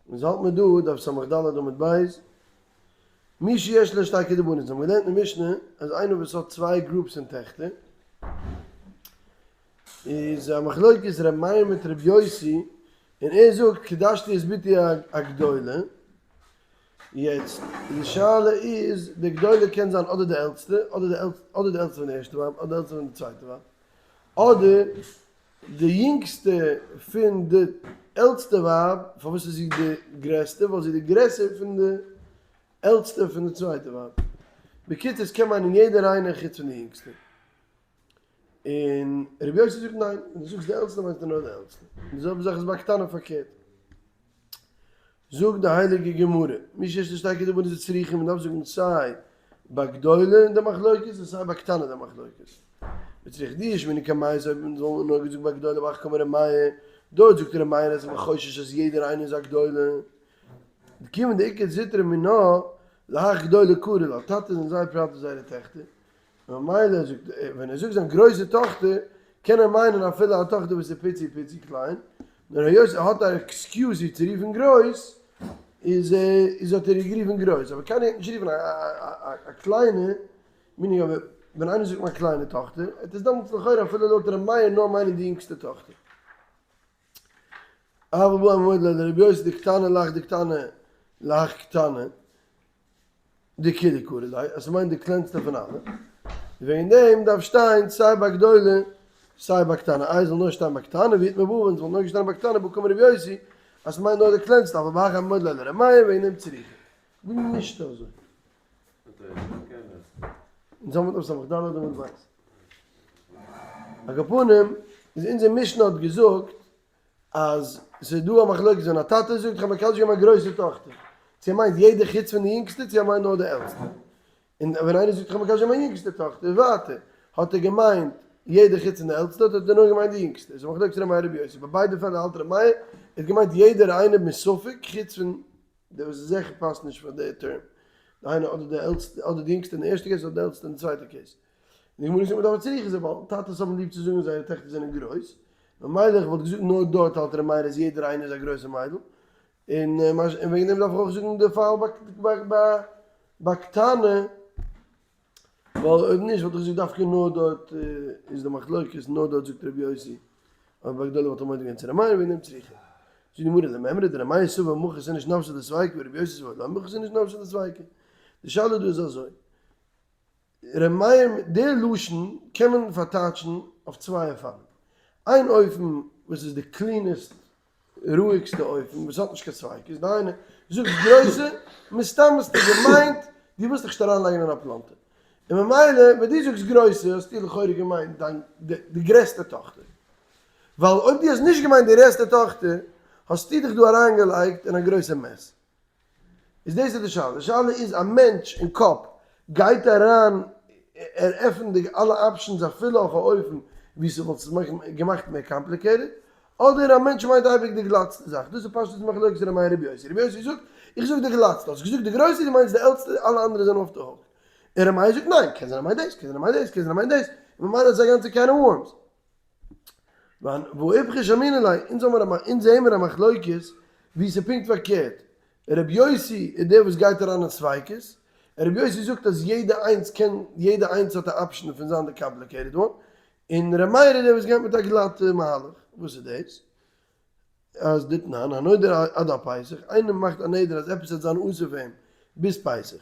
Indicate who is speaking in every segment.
Speaker 1: אונז האלט מיר דא דף סמך ד' עמוד ב', מי שיש לו שתי כדבנות, אונז האבן געלערנט אין משנה אז איינער וואס האט צוויי groups פון טעכטער, איז א מחלוקת ר' מאיר מיט ר' יוסי, און ער זאגט קדשתי את בתי הגדולה, יעצט די שאלה איז, די גדולה קען זיין אדער די עלטסטע, אדער די אדער די עלטסטע פון די ערשטע ווייב, אדער די עלטסטע פון די צווייטע ווייב, אדער די יונגסטע פון די עלטסטע ווייב, פארוואס איז זי די גרעסטע? ווייל זי איז די גרעסער פון די עלטסטע פון די צווייטע ווייב. בקיצור עס קען מיינען יעדער איינער חוץ פון די יונגסטע. און רבי יוסי זאגט ניין, ווען דו זאגסט די עלטסטע מיינסטו נאר די עלטסטע. און די זעלבע זאך איז ביי קטנה פארקערט. זאגט די הייליגע גמרא, מי שיש לו שתי כדבנות איז צריכים, מען דארף זאגן סיי ביי גדולה אין די מחלוקת און סיי ביי קטנה די מחלוקת. וצריך דאי אשמעינן קמייתא אויב מען זאל נאר געזאגט ביי גדולה בהכי קאמר ר' מאיר, דארט זאגט ר' מאיר אז מען חושש אז יעדער איינער איז א גדולה. דכיון דאיכא זוטרי מינה להך גדולה קרי לה, טאטעס זענען זייער proud אויף זייערע טעכטער, ממילא זאגט ער, ווען ער זאגט זיין גרויסע טאכטער, קען ער מיינען אפילו א טאכטער וואס איז פיצי פיצי קליין, נאר היות ער האט א excuse איר צו רופן גרויס, איז איז האט ער איר גערופן גרויס, אבער קיינער העט נישט רופן א קליינע, meaning אבער ווען איינער זאגט מיין קליינע טאכטער, העט עס דעמאלטס לכאורה אפילו לויט ר' מאיר נאר מיינען די יונגסטע טאכטער. אבל בעי מודה לרבי יוסי דקטנה לך דקטנה לך קטנה. דכולהו קרי לה, אז ס'מיינט די קלענסטע פון אלע, וועגן דעם דארף שטיין סיי ביי גדולה סיי ביי קטנה, איי זאל נאר שטיין ביי קטנה, ואי איתמר בהא ווען ס'וואלט נאר געשטאנען ביי קטנה בהא קאמר רבי יוסי אז ס'מיינט נאר די קלענסטע, אבל בהכי מודה ליה לר' מאיר וועגן דעם צריכא. נישט אזוי. אונז האבן דף סמך ד' עמוד ב'. על כל פנים, איז אונזער משנה האט געזאגט אז ס'איז דא א מחלוקת ווען א טאטע זאגט כ'האב מקדש געווען מיין גרויסע טאכטער, צו ער מיינט יעדער חוץ פון די יונגסטע צו ער מיינט נאר די עלטסטע, און ווען איינער זאגט כ'האב מקדש געווען מיין יונגסטע טאכטער ווייטער האט ער געמיינט יעדער חוץ פון די עלטסטע אדער האט ער נאר געמיינט די יונגסטע, איז א מחלוקת ר' מאיר רבי יוסי, ביי ביידע פעלער האלט ר' מאיר ער האט געמיינט יעדער איינער מספק חוץ פון די וואס איז זיכער פאסט נישט פאר די term, דהיינו אדער די עלטסטע אדער די יונגסטע אין די ערשטע case אדער די עלטסטע אין די צווייטע case. די גמרא זאגט מדארף צריכה זיין ווייל טאטעס האבן ליב צו זאגן זייערע טעכטער זענען גרויס, ממילא איך וואלט געזאגט נאר דארט האלט ר' מאיר אז יעדער איינער איז א גרויסע מיידל, און וועגן דעם דארף איך אויך זאגן די פאל ביי קטנה, ווייל אויב נישט וואלט איך געזאגט דווקא נאר דארט איז די מחלוקת, נאר דארט זאגט רבי יוסי, אבער ביי גדולה וואלט ער מודה געווען צו ר' מאיר וועגן דעם צריכה. זאגט די גמרא למימרא דר' מאיר סבר מחית איניש נפשיה דספיקא ורבי יוסי סבר לא מחית איניש נפשיה דספיקא. די שאלה דא איז אזוי. ר' מאיר, די לשון קען מען פארטייטשן אויף צוויי אופנים. איין אופן וואס איז די cleanest רואיגסטע אופן וואס האט נישט קיין ספיקות, דהיינו, זאגסט גרויסע, מסתם האסטו געמיינט דו ווילסט דיך נישט אריינלייגן אין א פלאנטער, און ממילא ווען דו זאגסט גרויסע האסטו לכאורה געמיינט דיין די גרעסטע טאכטער, ווייל אויב דו האסט נישט געמיינט די גרעסטע טאכטער האסטו דיך דא אריינגעלייגט אין א גרויסע mess. איז דאס איז די שאלה, די שאלה איז א מענטש אין קאפ גייט אריין ער עפענט די אלע options אפילו אויף א אופן ווי ס'וואלט עס געמאכט מער complicated, אדער א מענטש מיינט אייביג די גלאטסטע זאך, דאס איז פשטות מחלוקת ר' מאיר רבי יוסי, רבי יוסי זאגט איך זאג די גלאטסטע, האסט געזאגט די גרויסע דו מיינסט די עלטסטע אלע אנדערע זענען off the hook, און ר' מאיר זאגט ניין קען זיין ער מיינט דאס קען זיין ער מיינט דאס קען זיין ער מיינט דאס, און ממילא איז עס א גאנצע can of worms. והאיפכא שמעינן ליה, אונז האמיר א אונז זעהן מיר א מחלוקת ווי ס'איז פונקט פארקערט, ר' יוסי איז דער וואס גייט אריין אין ספיקות, און ר' יוסי זאגט אז יעדע איינס קען יעדע איינס האט א option פון זיין די complicated one, און ר' מאיר איז דער וואס גייט מיט א גלאטע מהלך, וואס איז דאס? אז דתנן, הנודר עד הפסח, איינער מאכט א נדר אז עפעס וועט זיין אסור פאר אים ביז פסח,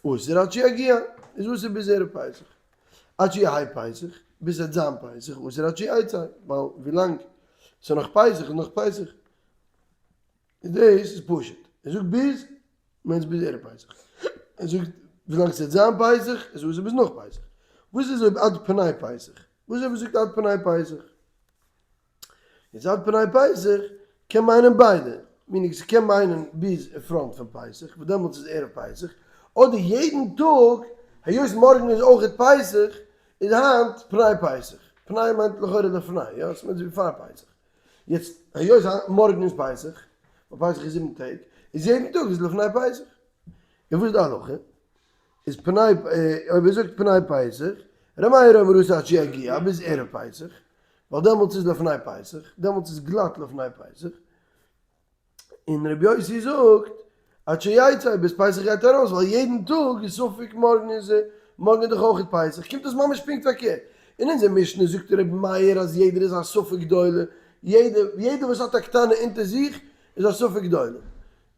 Speaker 1: אסור עד שיגיע, איז אסור ביז ערב פסח, עד שיהא פסח, ביז ס'וועט זיין פסח, אסור עד שיצא, ווייל ווילאנג ס'איז נאך פסח איז נאך פסח. איז דאס איז פשוט, ער זאגט ביז, מיינט ביז ערב פסח, ער זאגט ווילאנג ס'וועט זיין פסח, איז אסור ביז נאך פסח. וואס איז אויב עד פני פסח? וואס איז אויב ער זאגט עד פני פסח? איז עד פני פסח קען מיינען ביידע, meaning ס'קען מיינען ביז אין front פון פסח וואס דעמאלטס איז ערב פסח, אדער יעדן טאג, היות מארגן איז אויכעט פסח, איז היינט פני פסח, פני מיינט לכאורה לפני, יא? ס'מיינט אזויווי פאר פסח. יעצט היות מארגן איז פסח, ווייל פסח איז זיבן טעג, איז יעדן טאג איז לפני פסח. און וואס איז די הלכה? איז פני, אויב ער זאגט פני פסח, ר' מאיר אומר אסור עד שיגיע, ביז ערב פסח, ווייל דעמאלטס איז לפני פסח, דעמאלטס איז גלאט לפני פסח. און רבי יוסי זאגט עד שיצא ביז פסח גייט ארויס ווייל יעדן טאג איז ספק מארגן איז מארגן איז דאך אויך פסח קומט עס ממש פונקט פארקערט. אין אונזער משנה זאגט רבי מאיר אז יעדער איז א ספק גדולה, יעדער יעדער וואס האט א קטנה אונטער זיך איז א ספק גדולה.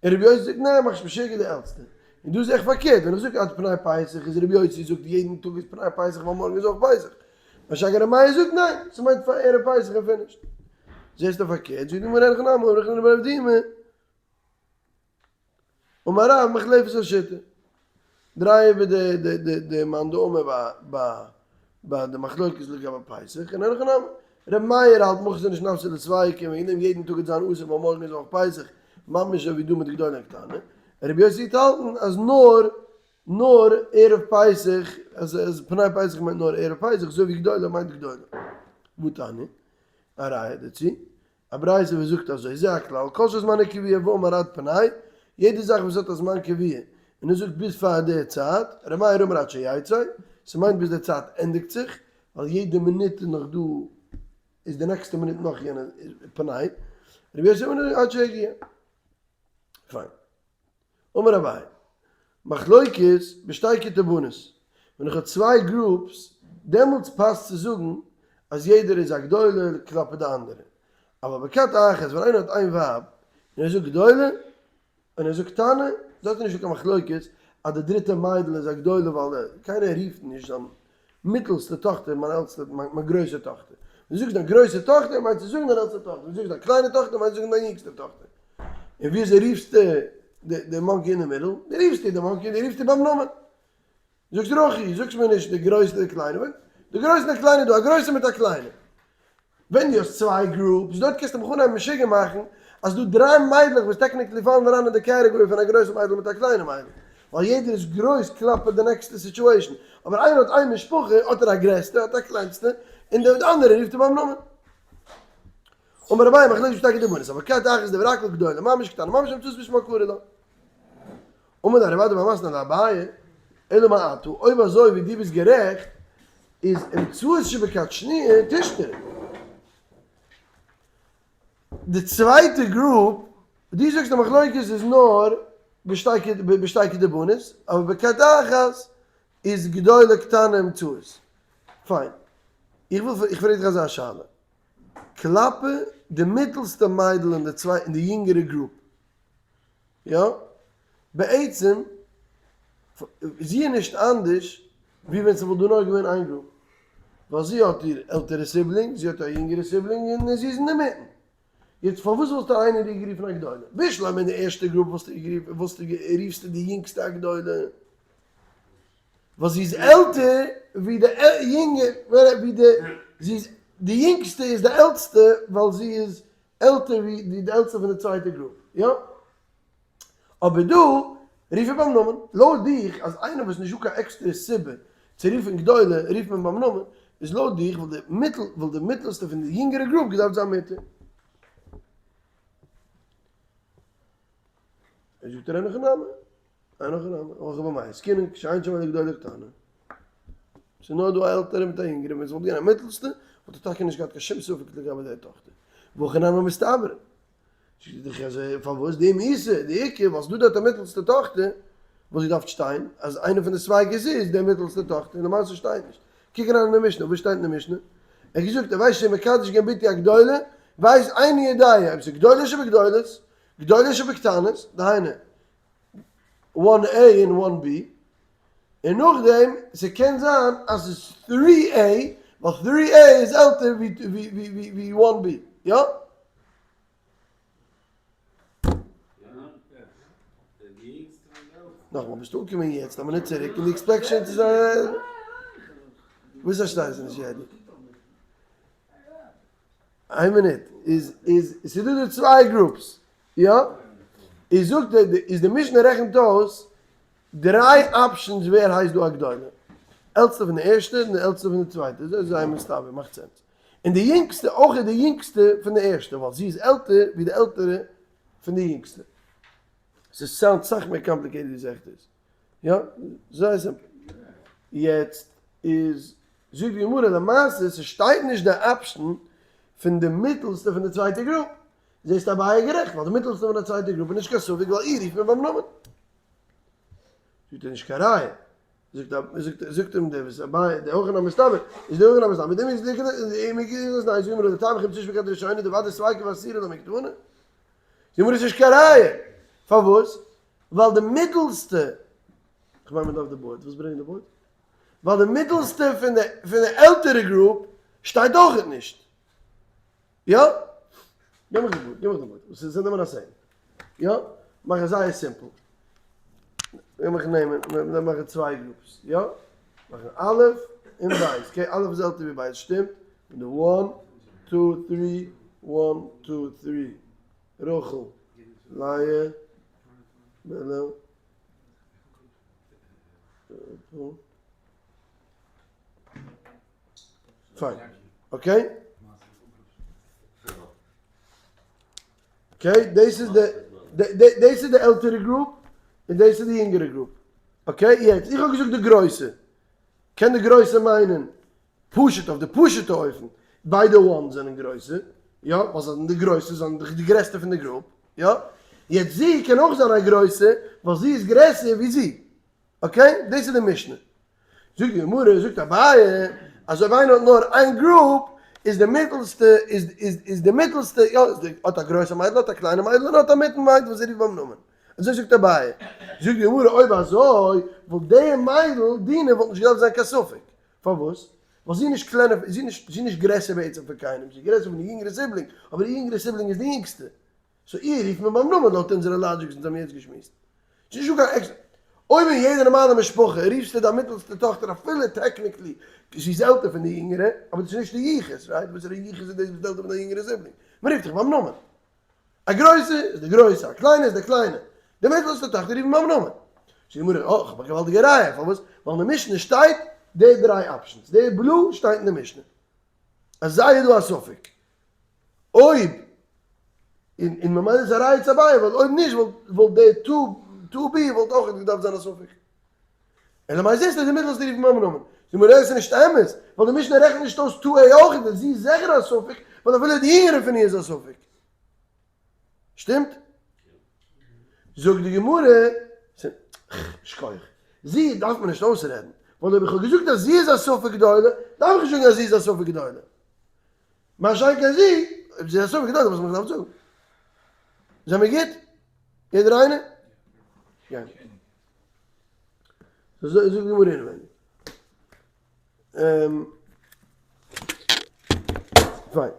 Speaker 1: און רבי יוסי זאגט ניין מאך נישט משוגע די עלטסטע. און דא זעה איך פארקערט ווען איך זאג עד פני פסח איז רבי יוסי זאגט יעדן טאג איז פני פסח ווייל מארגן איז אויך פסח. משא כ רבי מאיר זאגט ניין ס'מיינט פאר ערב פסח און finished. זעסטו פארקערט זאגט די גמרא אין הכי נמי אמר רב חנינא בר אבדימי אמר רב מוחלפת השיטה. דריי איבער די די די די מאן דאמר ביי ביי ביי די מחלוקת לגבי פסח און אין הכי נמי ר' מאיר האלט מחזיר נישט נפשי לספיקא און וועגן דעם יעדן טאג וועט זיין אסור ווייל מארגן איז אויך פסח ממש אזוי ווי דא מיט גדולה און קטנה און ר' יוסי האט האלטן אז נאר נאר ערב פסח אז אז פני פסח מיינט נאר ערב פסח אזוי ווי גדולה מיינט גדולה. והתניא א ראיה דערצו א ברייתא וואס זאגט אזוי, זה הכלל, כל שזמנו קבוע ואמר עד פני, יעדע זאך וואס האט א זמן קבוע און ער זאגט ביז פאר די צייט, ר' מאיר אומר עד שיצא, ס'מיינט ביז די צייט ענדיגט זיך, ווייל יעדע מינוט איז נאך דא, איז די נעקסטע מינוט נאך יענע פני, רבי יוסי אומר עד שיגיע. פיין. אמר אביי, מחלוקת בשתי כיתי בנות, ווען איך האב צוויי groups, דעמאלטס פאסט צו זאגן אז יעדער איז א גדולה כלפי די אנדערע, אבל בכת אחת ווען איינער האט איין ווייב און ער זאגט גדולה און ער זאגט קטנה, דארט איז נישטא קיין מחלוקת אז די דריטע מיידל איז א גדולה ווייל קיינער רופט נישט זיין מיטעלסטע טאכטער מיין עלטסטע מיין גרויסע טאכטער. ווען דו זאגסט דיין גרויסע טאכטער מיינט צו זאגן דיין עלטסטע טאכטער, ווען דו זאגסט דיין קליינע טאכטער מיינט צו זאגן דיין יונגסטע טאכטער. און ווי אזוי רופסטו די monkey אין די middle? דו רופסט איר די monkey, דו רופסט איר ביים נאמען. זאגסט רחי, זאגסט מיר נישט די גרויסע די קליינע, די גרויסע די קליינע דא, א גרויסע מיט א קליינע. ווען דו האסט צוויי groups, דארט קענסטו מיך אנהייבן משוגע מאכן אז ס'דא דריי מיידלעך וואס technically פאלן אריין אין די category פון א גרויסע מיידל מיט א קליינע מיידל, ווייל יעדער איז גרויס כלפי די נעקסטע situation, אבער איינער האט איין משפחה, האט ער א גרעסטע, האט א קלענסטע, און די אנדערע רופט ער ביים נאמען. אמר אביי מחלוקת בשתי כיתי בנות, אבל בכת אחת דברי הכל גדולה ממש קטנה ממש אמצעית בשמה קרי לה. אמר ליה רב אדא בר מתנא לאביי, אלא מעתה, אויב אזוי ווי דו ביסט גערעכט, איז אמצעית שבכת שניה תשתרי. די צווייטע group, דו זאגסט די מחלוקת איז נאר בשתי כיתי בנות, אבער בכת אחת איז גדולה קטנה אמצעית. פיין. איך וויל, איך פרעג דיך אזא שאלה. כלפי די מיטלסטע מיידל אין די צוויי, אין די יונגערע group, יא, בעצם זי איז נישט אנדערש ווי ווען ס'וואלט דא נאר געווען איין group, ווייל זי האט איר עלטערע sibling, זי האט א יונגערע sibling און זי איז אינדערמיטן. יעצט פארוואס וואלסטו איינער איר גערופן א גדולה? בשלמא אין די ערשטע group וואלסטו איר גערופן, וואלסטו רופסטו די יונגסטע א גדולה, ווייל זי איז עלטער ווי די יונגע, ווי די, זי איז, די יונגסטע איז די עלטסטע ווייל זי איז עלטער ווי די עלטסטע פון די צווייטע group, יא? אבער דא רוף איר ביים נאמען, לויט דיך אז איינער וואס נישט דא קיין עקסטערע סיבה צו רופן גדולה רופט מען ביים נאמען, איז לויט דיך וואלט די מיטל וואלט די מיטלסטע פון די יונגערע group געדארפט זיין מותר. זאגט ער אין הכי נמי, אין הכי נמי, הכא במאי עסקינן כשאין שם אלא גדולה וקטנה. ס'איז נאר דא א עלטערע מיט א יונגערע, ווען ס'וואלט געווען א מיטלסטע וואלט ער טאקע נישט געהאט קיין שום ספק לגבי די טאכטער. והכי נמי מסתברא. זאגט דער חז ל פארוואס די מיתה, די עיקר ווייל ס'דא דארט א מיטלסטע טאכטער וואס זי דארף שטיין אז איינע פון די ספיקות איז די מיטלסטע טאכטער, למעשה שטייט נישט. קוק אריין אין די משנה, וואס שטייט אין די משנה? ער האט געזאגט ער ווייסט שמקדש געווען בתי הגדולה, ווייסט איני יודע אויב ס'איז גדולה שבגדולות, גדולה שבקטנות, דהיינו one A און one B, און נאכדעם ס'קען זיין אז ס'איז three A, ווייל three A איז עלטער ווי one B, יא? נאכאמאל ביסטו אנגעקומען יעצט א מינוט צוריק און דו expect שוין צו זיין וואס פארשטייסטו נישט יעדער? איין מינוט, איז איז ס'איז דא די צוויי groups, יא? איז זאגט ער, איז די משנה רעכנט אויס דריי options ווער הייסט דא א גדולה, עלטסטע פון די ערשטע און די עלטסטע פון די צווייטע, אזוי איז זייער מסתבר, מאכט sense. און די יונגסטע אויך איז די יונגסטע פון די ערשטע ווייל זי איז עלטער ווי די עלטערע פון די יונגסטע. ס' sound סאך מער complicated ווי ס'עכט איז. יא? זייער simple. יעצט איז זאגט די גמרא למעשה ס'שטייט נישט די option פון די מיטעלסטע פון די צווייטע group. זעסט אביי גערעכט, ווייל די מיטעלסטע פון די צווייטע group איז נישט קיין ספק ווייל איר רופט מען ביים נאמען. זאגט ער נישט קיין ראיה. זאגט זאגט זאגט אים דער וואס אביי די אויך נאר מסתבר איז די אויך נאר מסתבר מיט דעם איז די איז דאס ניין זאגט מיר די טעם איך צווישן כד ראשונה די וואדע ספיקא ואסירא לא מקתני. זאגט מיר עס איז נישט קיין ראיה. פארוואס? ווייל די מיטעלסטע, כ'מיין מ'דארף די board, וואס ברענגט די board? ווייל די מיטעלסטע פון די פון די עלטערע group שטייט אויכעט נישט. יא? גיב מיך די board, גיב מיך די board. וואס איז נעמען א סעם. יא? מאך עס זייער simple. לאמיך נעמען, מיר מאכן צוויי groups, יא? מאכן א' און ב', okay, א' איז עלטער ווי ב', שטימט? און די one, two, three, one, two, three. רחל, לאה, בלהה, פיין, okay? Okay, דאס איז די, דאס איז די עלטערע group, און דאס איז די יונגערע group. Okay, יעצט, איך האב געזאגט די גרויסע. קען די גרויסע מיינען פשוט אויף די פשוט'ע אופן, ביידע ones זענען גרויסע, יא, ווייל זיי זענען די גרויסע, זיי זענען די גרעסטע פון די group, יא. יעצט זי קען אויך זיין א גרויסע, ווייל זי איז גרעסער ווי זי. Okay, דאס איז די משנה. זאגט די גמרא, זאגט אביי, אז אויב איינער האט נאר איין group, איז די מיטלסטע, איז איז איז די מיטלסטע, יא, איז די, האט א גרויסע מיידל, האט א קליינע מיידל, און האט א מיטן מיידל וואס ער רופט ביים נאמען. אזוי זאגט אביי. זאגט די גמרא, אויב אזוי, וואלט די מיידל, דינה, וואלט נישט געדארפט זיין קיין ספק. פארוואס? ווייל זי איז נישט קלענער, זי איז נישט, זי איז נישט גרעסער בעצם פון קיינעם, זי איז גרעסער פון די יונגערע sibling, אבער די יונגערע sibling איז די יונגסטע. so איר רופט מען ביים נאמען לויט אונזערע logic וואס אונז האבן יעצט געשמועסט. ס'איז נישטא קיין עקסטער. אויב אין יעדע נארמאלע משפחה רופסטו דיין מיטעלסטע טאכטער אפילו technically זי איז עלטער פון די יונגערע, אבער דאס איז נישט די יחוס, right? וואסערע יחוס איז דאס ביסט עלטער פון דיין יונגערע sibling? מ'רופט דיך ביים נאמען. א גרויסע איז די גרויסע, א קליינע איז די קליינע. די מיטעלסטע טאכטער רופט מען ביים נאמען. זאגט די גמרא, אה, כ'האב א געוואלדיגע ראיה, פארוואס? ווייל אין די משנה שטייט די דריי options, די בלוי שטייט אין די משנה. אזי איז דא א ספק. אויב, און און ממילא איז א ראיה צו אביי, ווייל אויב נישט וואלט וואלט די two two B וואלט אויך געדארפט זיין א ספק. אלא מאי זעסטו אז די מיטלסטע רופן ביים נאמען. זאג מיר עס איז נישט אמת, ווייל די משנה רעכנט נישט אויס two A אויך, און זי איז זיכער א ספק, ווייל אפילו די יונגערע פון איר איז א ספק. שטימט? זאגט די גמרא, שכוח, זי דארף מען נישט אויסרעדן, ווייל אויב איך האב געזאגט אז זי איז א ספק גדולה, דארף איך נישט זאגן אז זי איז א ספק גדולה. מה שאין כן זי, אויב זי איז א ספק גדולה, וואס האט מען געדארפט זאגן? זעמיר גוט? יעדער איינער? גיי. זאגט די גמרא אינעווייניג. פיין.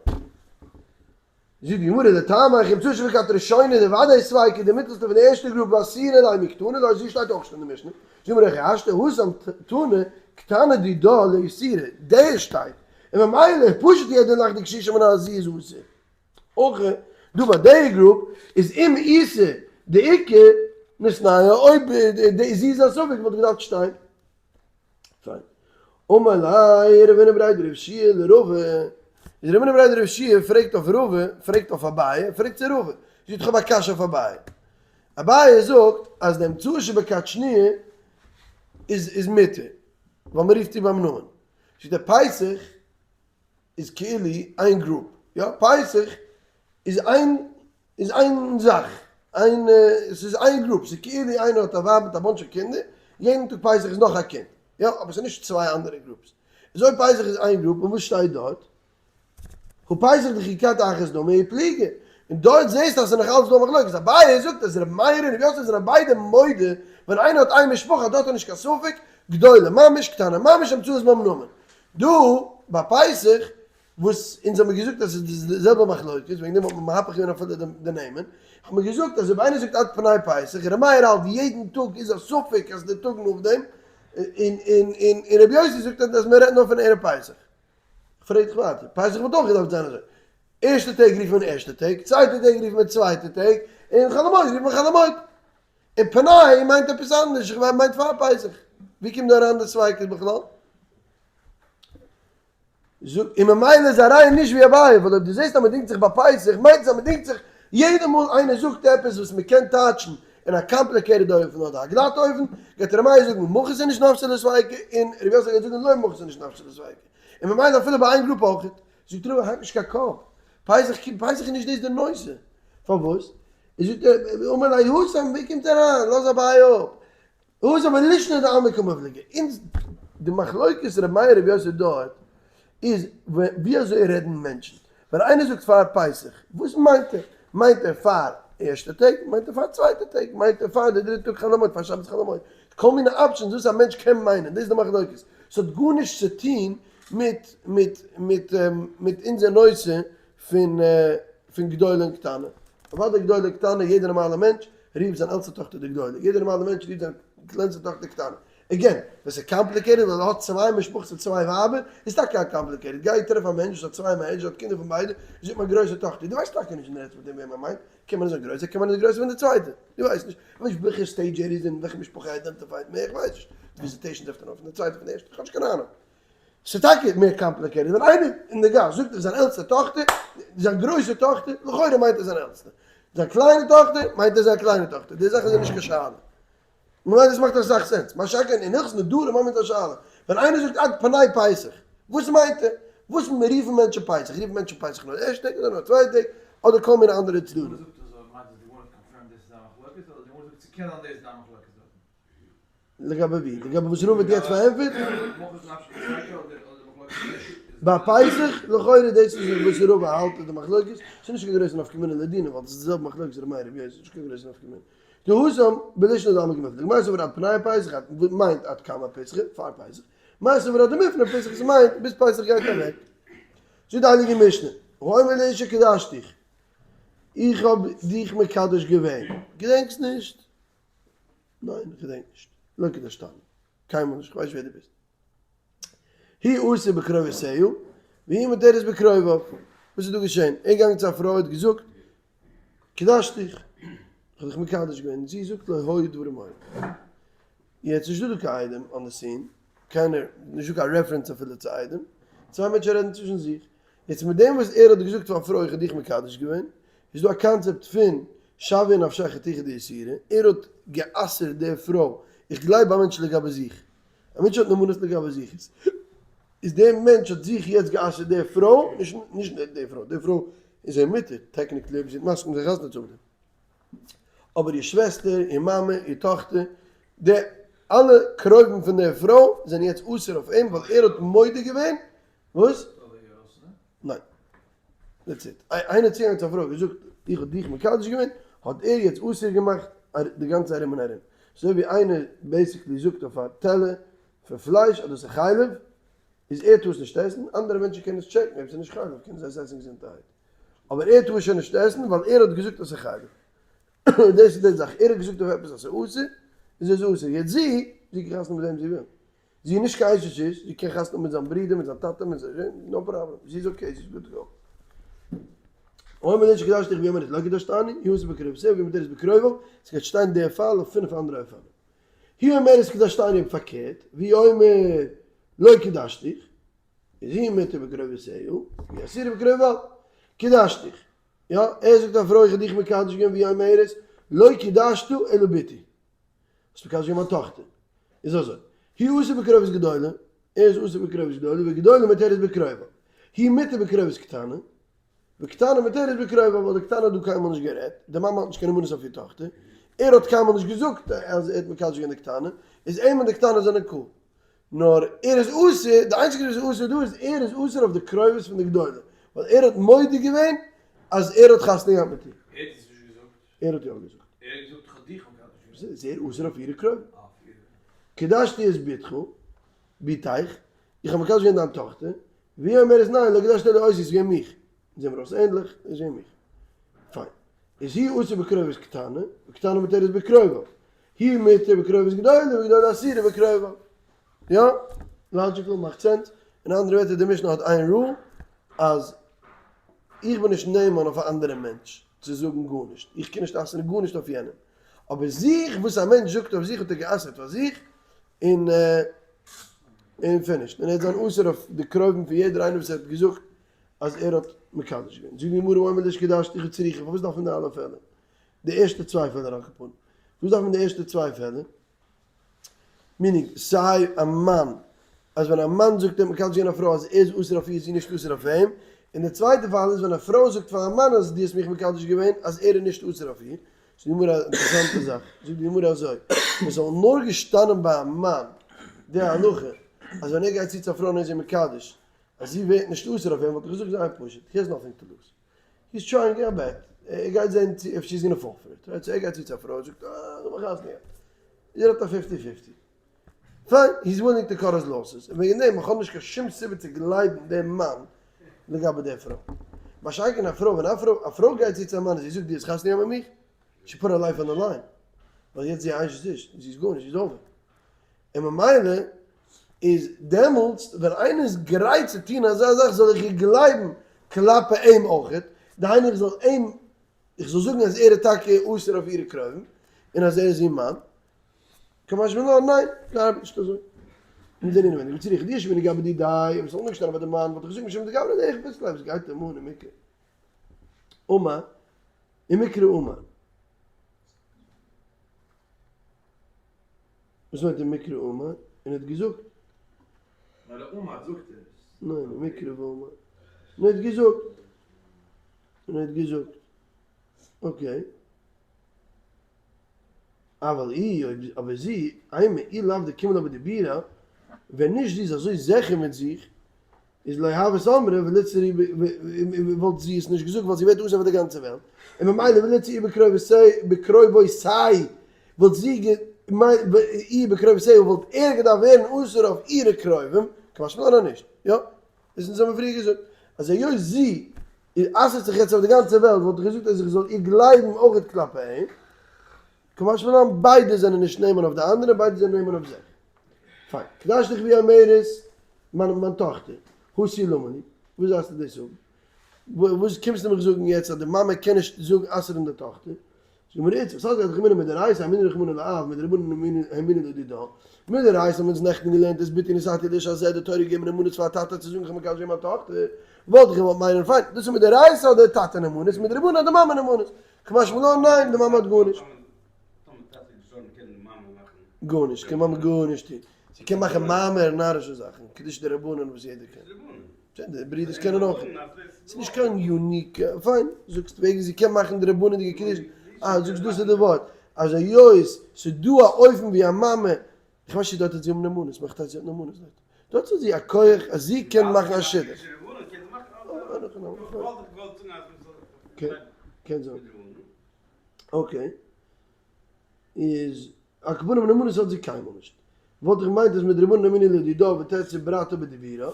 Speaker 1: זאגט די גמרא, לטעמיך אמצעי שבכת ראשונה דוודאי ספיקא, די מיטלסטע פון די ערשטע group ואסירא ליה מקתני לא, זי שטייט אויך נישט אין די משנה. זאגט די גמרא, הכי השתא התם תנא קטנה דידה לאיסורא, דער שטייט, און ממילא פשוט יעדער לאכט די קשישא מנא אז זי איז אסור. אויך דא ביי די group איז אם איתא דאיכא ניתנייה, אויב זי איז א ספק וואלט געדארפט שטיין. פיין. אמר ליה רב הונא בריה דרב יהושע לרבא, איז רב הונא בריה דרב יהושע פרעגט אויף רבא, פרעגט אויף אביי, פרעגט צו רבא, זאגט איך האב א קשיא אויף אביי. אביי זאגט אז די אמצעי שבכת שניה איז איז מותר, ווייל מען רופט איר ביים נאמען. זאגט ער פסח איז כאילו איין group, יא פסח איז איין איז איין זאך, איין ס'איז איין group, ס'איז כאילו איינער האט א ווייב מיט א bunch of קינדער, יעדן טאג פסח איז נאך א קינד, יא, אבער ס'איז נישט צוויי אנדערע groups. איז אויב פסח איז איין group, און וואס שטייט דארט? הא פסח דכי כת אחת דמי ופליגי. און דארט זעסטו אז ס'איז נאך אלץ דא א מחלוקת. אביי זאגט אז ר' מאיר און ר' יוסף זענען ביידע מודה ווען איינער האט איין משפחה דארט איז נישט קיין ספק, גדולה ממש קטנה ממש אמצעית ביים נאמען. דא ביי פסח וואס אונז האמיר געזאגט אז ס'איז די זעלבע מחלוקת, וועגן דעם האט מען מהפך געווען אפילו די נעמען, האט מען געזאגט אז אויב איינער זאגט עד פני פסח, ר' מאיר האלט יעדן טאג איז א ספק אז די טאג נאכדעם, און און און און רבי יוסי זאגט אז מען רעדט נאר פון ערב פסח. כ'פרעג דיך ווייטער, פסח וואלט אויך געדארפט זיין אזוי, ערשטע טעג רופט מען ערשטע טעג, צווייטע טעג רופט מען צווייטע טעג, און חול המועד רופט מען חול המועד. און פני מיינט עפעס אנדערש, איך מיין מיינט פאר פסח. ווי קומט דא אריין די ספיקות בכלל? זאג, און ממילא איז א ראיה נישט ווי אביי, ווייל אויב דו זעסט אז מען דינגט זיך ביי פסח, מיינט עס אז מען דינגט זיך יעדע מאל איינער זאגט עפעס וואס מען קען טייטשן אין א complicated אופן אדער א גלאט אופן, גייט ר' מאיר זאגן מחית איניש נפשיה לספיקא, און ר' יוסף גייט זאגן לא מחית איניש נפשיה לספיקא. און ממילא אפילו ביי איין group אויך. זאגט רבא האק נישט קיין קאפ, פסח פסח איז נישט דאס די נושא. פארוואס? איז זאגט ער, אמר ליה התם, ווער קומט אריין? לאז אביי אפ. התם בלישנא דעלמא קמיפלגי. אונז, די מחלוקת ר' מאיר ר' יוסי דארט איז ווי אזוי רעדן מענטשן. ווען איינער זאגט פאר פסח, וואס מיינט ער? מיינט ער פאר ערשטע טעג? מיינט ער פאר צווייטע טעג? מיינט ער פאר די דריטע טאג חול המועד? פאר שבת חול המועד? כל מיני options וואס א מענטש קען מיינען, דאס איז די מחלוקת. ס'האט גארנישט צו טון מיט מיט מיט מיט אונזער נושא פון פון גדולה און קטנה. אוודאי גדולה און קטנה, יעדער נארמאלער מענטש רופט זיין עלטסטע טאכטער די גדולה, יעדער נארמאלער מענטש רופט זיין קלענסטע טאכטער קטנה. again, ווען ס'איז complicated ווייל ער האט צוויי משפחות און צוויי ווייבער, איז טאקע א complicated. גיי טרעף א מענטש וואס האט צוויי marriages, האט קינדער פון ביידע, זאגט מיין גרויסע טאכטער, דו ווייסט טאקע נישט ווען דו רעדסט מיט אים וועם ער מיינט, קען מען זיין גרויסער קען מען זיין גרויסער פון די צווייטע, דו ווייסט נישט, איך ווייס נישט וועלכע stage ער איז און וועלכע משפחה ער identify ט מער, איך ווייס נישט, די visitation טרעפט ער נאר פון די צווייטע פון די ערשטע, איך האב נישט קיין אהנונג. ס'איז טאקע מער complicated, ווען איינער אין די גאס זאגט דיך זיין עלטסטע טאכטער, זיין גרויסע טאכטער, לכאורה מיינט ער זיין עלטסטע, זיין קליינע טאכטער, מיינט ער זיין קליינע טאכטער, די זאכן זענען נישט קיין שאלה. ממילא דאס מאכט אסאך sense, מה שאין כן אין הלכות נדרים האבן אונז א שאלה, ווען איינער זאגט עד פני פסח, וואס מיינט ער? וואס רופן מענטשן פסח? רופן מענטשן פסח נאר ערשטע טעג אדער נאר צווייטע טעג? אדער כל מיני אנדערע צדדים? לגבי ווי? לגבי וואס רב האט יעצט פארענטפערט? ביי פסח, לכאורה דאס איז וואס רב האלט איז די מחלוקת, ס'איז נישט קיין גרויסע נפקא מינה לדינא ווייל דאס איז די זעלבע מחלוקת ר' מאיר ר' יוסי, ס'איז נישט קיין גרויסע נפקא מינה. דהתם בלישנא דעלמא קמיפלגי, מר סבר עד פני פסח מיינט עד קמי פסחא, פאר פסח, מר סבר עד דמיפני פסחא ס'מיינט ביז פסח גייט אוועק. זאגט די הייליגע משנה, האומר לאשה קדשתיך, איך האב דיך מקדש געווען, געדענקסט נישט? ניין איך געדענק נישט, לא קדשתני, קיינמאל נישט, איך ווייס נישט ווער דו ביסט. הוא אסור בקרובותיה, והיא מותרת בקרוביו, וואס איז דא געשען? ער איז געגאנגען צו א פרוי האט געזאגט, קדשתיך, איך האב דיך מקדש געווען, און זי זאגט לא היו דברים מעולם. יעצט נישטא דא קיין עדים on the scene, קיינער, נישטא קיין reference אפילו צו עדים, צוויי מענטשן רעדן צווישן זיך. יעצט מיט דעם וואס ער האט געזאגט פאר א פרוי איך האב דיך מקדש געווען, איז דא א קאנצעפט פון שוויא נפשיה חתיכה דאיסורא, ער האט גע'אסר'ט די פרוי, איך גלייב א מענטש לגבי זיך, א מענטש האט נאמנות לגבי זיך, איז דער מענטש האט זיך יעצט גע'אסר'ט די פרוי, נישט נישט די פרוי, די פרוי איז אים מותר, technically אויב זי האט מסכים זיך חתונה צו האבן מיט אים, אבער איר שוועסטער, איר מאמע, איר טאכטער, די אלע קרובים פון דער פרוי זענען יעצט אסור אויף אים ווייל ער האט מודה געווען, וואס? ניין. That's it. איינער האט צוגעגאנגען צו א פרוי און געזאגט איך האב דיך מקדש געווען, האט ער יעצט אסור געמאכט די גאנצע ארום און ארום. אזוי ווי איינער basically זאגט אויף א טעלער פון פלייש אז דאס איז חלב, איז ער טאר עס נישט עסן, אנדערע מענטשן קענען עס check ן אויב עס איז נישט חלב קענען זיי עס עסן געזונטערהייט. אבער ער טאר עס שוין נישט עסן ווייל ער האט געזאגט אז עס איז חלב. דאס איז די זאך, ער האט געזאגט אויף עפעס אז עס איז אסור, איז עס אסור. יעצט זי, זי קען חתונה מיט וועם זי וויל. זי איז נישט קיין אשת איש, זי קען חתונה האבן מיט זיין ברודער, מיט זיין טאטע, מיט זיין, no problem, זי איז okay, זי איז good to go. האומר לאשה קדשתיך והיא אומרת לא קדשתני, הוא אסור בקרובותיה והיא מותרת בקרוביו, עס גייט שטיין דער פאל אויף פינף אנדערע אופנים. היא אומרת קדשתני און פארקערט, והוא אומר לא קדשתיך, איז היא מותר בקרובותיה, והיא אסורה בקרוביו, קדשתיך. יא, ער זאגט א פרוי איך האב דיך מקדש געווען והיא אומרת לא קדשת אלא בתי. האסט מקדש געווען מיין טאכטער. איז אזוי, הוא אסור בקרובת גדולה, ער איז אסור בקרובת גדולה, וגדולה מותרת בקרוביו. היא מותר בקרובת קטנה, וקטנה מותרת בקרוביו, ווייל די קטנה האט דא קיינמאל נישט גערעדט, די מאמע האט נישט קיין נאמנות אויף איר טאכטער, ער האט קיינמאל נישט געזאגט אז ער האט מקדש געווען די קטנה, איז אים און די קטנה זענען cool. נאר ער איז אסור, די איינציגע וואס איז אסור דא איז ער איז אסור אויף די קרובות פון די גדולה, ווייל ער האט מודה געווען אז ער האט חתונה געהאט מיט איר.
Speaker 2: ער האט עס נישט געזאגט.
Speaker 1: ער האט יא געזאגט.
Speaker 2: ער האט געזאגט איך האב דיך מקדש געווען.
Speaker 1: איז ער אסור אויף אירע קרובים. קדשתי את בתך, בתך, איך האב מקדש געווען דיין טאכטער, והיא אומרת ניין, לא קדשת אלא אותי, ס'איז געווען מיך. זעהן מיר אויס ענדליך, איז געווען מיך. פיין. איז הוא אסור בקרובת קטנה, וקטנה מותרת בקרוביו. היא מותר בקרובת גדולה, וגדולה אסורה בקרוביו. יא? logical, מאכט sense. אין אנדערע ווערטער די משנה האט איין rule, אז איך בין נישט נאמן אויף א אנדערע מענטש צו זאגן גארנישט, איך קען נישט אסר'ן גארנישט אויף יענעם, אבער זיך, וואס א מענטש זאגט אויף זיך האט ער גע'אסר'ט פאר זיך, און און finished, און ער וועט זיין אסור אויף די קרובים פון יעדער איינער וואס ער האט געזאגט אז ער האט מקדש געווען. זאגט די גמרא האומר לאשה קדשתיך צריכא, פארוואס דארף מען די אלע פעלער? די ערשטע צוויי פעלער על כל פנים. פארוואס דארף מען די ערשטע צוויי פעלער? meaning סיי א מאן, אז ווען א מאן זאגט ער האט מקדש געווען א פרוי אז ער איז אסור אויף איר איז זי נישט אסור אויף אים, און די צווייטע פאל איז ווען א פרוי זאגט פאר א מאן אז דו האסט מיך מקדש געווען אז ער איז נישט אסור אויף איר, זאגט די גמרא א אינטערעסאנטע זאך, זאגט די גמרא אזוי, ווען ס'וואלט נאר געשטאנען ביי א מאן די הלכה אז ווען ער גייט צו צו א פרוי און ער איז איר מקדש אז זי ווערט נישט אסור אויף אים וואלט איך געזאגט זייער פשוט, he has nothing to lose, he is trying a bet, ער גייט זען צו if she is gonna fall for it, right, so ער גייט צו צו א פרוי און זאגט אה, לאמיר חתונה האבן, ער האט א fifty fifty. פיין, he is willing to cut his losses, און וועגן דעם איך האב נישט קיין שום סיבה צו גלייבן דעם מאן לגבי דער פרוי. מה שאין כן א פרוי, ווען א פרוי א פרוי גייט צו צו א מאן און זי זאגט דו האסט חתונה געהאט מיט מיך, she put her life on the line, ווייל יעצט זי אשת איש, זי איז גארנישט, זי איז over. און ממילא איז דעמאלטס ווען איינער איז גרייט צו טון אזא זאך זאל איך איר גלייבן כלפי אים אויכעט, דהיינו איך זאל אים איך זאל זאגן אז ער איז טאקע אסור אויף אירע קרובים און אז ער איז איר מאן, קא משמע לן, ניין, ס'ארבעט נישט אזוי. אונז זענען אינעווייניג וצריך דיש ווען גבי די דיי, אויב עס זאל אנגעשטאנען ביי די מאן וואלט איך געזאגט משום דגברא דרך פסלה, וואס גייט אים אן אין מקרה אמר, אין מקרה אמר. וואס מיינט אין מקרה אמר? און האט געזאגט.
Speaker 2: ווייל ער אמר זאגט ער עס.
Speaker 1: ניין, אין מקרה ואמר. און האט געזאגט. און האט געזאגט. okay. אבל היא, אבער זי, אימא אי לאו דקימא לה בדיבורא, ווען נישט זי איז אזוי זיכער מיט זיך, איז לא הות אמרה וליתסר וואלט זי עס נישט געזאגט ווייל זי ווערט אסור פאר די גאנצע וועלט, און ממילא וליתסר בקרובות סיי וואלט זי איר בקרובות סיי וואלט ער געדארפט ווערן אסור אויף אירע קרובים, קא משמע לן אז נישט, יא? דאס אונז האבן פריער געזאגט אז היות זי אסר'ט זיך יעצט אויף די גאנצע וועלט וואלט איך געזאגט אז איך זאל איר גלייבן אויכעט כלפי אים, קא משמע לן ביידע זענען נישט נאמן אויף די אנדערע ביידע זענען נאמן אויף זיך. פיין. קדשתיך בי אומרת, מיין מיין טאכטער, הא תו למה לי, וואס דארפסטו דאס האבן? וואס קומסטו מיך זאגן יעצט אז די מאמע קען נישט זאגן אסר'ן די טאכטער? זאגט מיר איצט, וואס האט געהאט רחמנא מדאורייתא, האמינו רחמנא לאב, מדרבנן האמינו לדידה. מדאורייתא האבן אונז נעכטן געלערנט איז בתי נתתי לאיש הזה, די תורה געגעבן נאמנות פאר א טאטע צו זאגן איך האב מקדש געווען מיין טאכטער, וואלט איך געוואלט מיינען פיין, דאס איז מדאורייתא האט דער טאטע נאמנות, מדרבנן האט די מאמע נאמנות. קא משמע לן ניין, די מאמע האט גארנישט. גארנישט, קען מאמע גארנישט טון. זי קען מאכן מאמר נארישע זאכן, קידוש דרבנן וואס יעדער קען. די ברידערס קענען אויך. ס'איז נישט קיין unique, פיין, זאגסט וועגן זי קען מאכן דרבנן'דיגע קידושין, אה, זאגסט דאס איז די ווארט, אז היות ס'איז דא א אופן ווי א מאמע, איך ווייס נישט דארט האט זי האבן נאמנות, מאכט אז זי האט נאמנות דארט, דארט האט זי א כח אז זי קען מאכן א שידוך. קען זיין. okay. איז על כל פנים נאמנות האט זי קיינמאל נישט. וואלט איך געמיינט אז מדרבנן האמינו לדידה ותיתסר ברתה בדיבורא,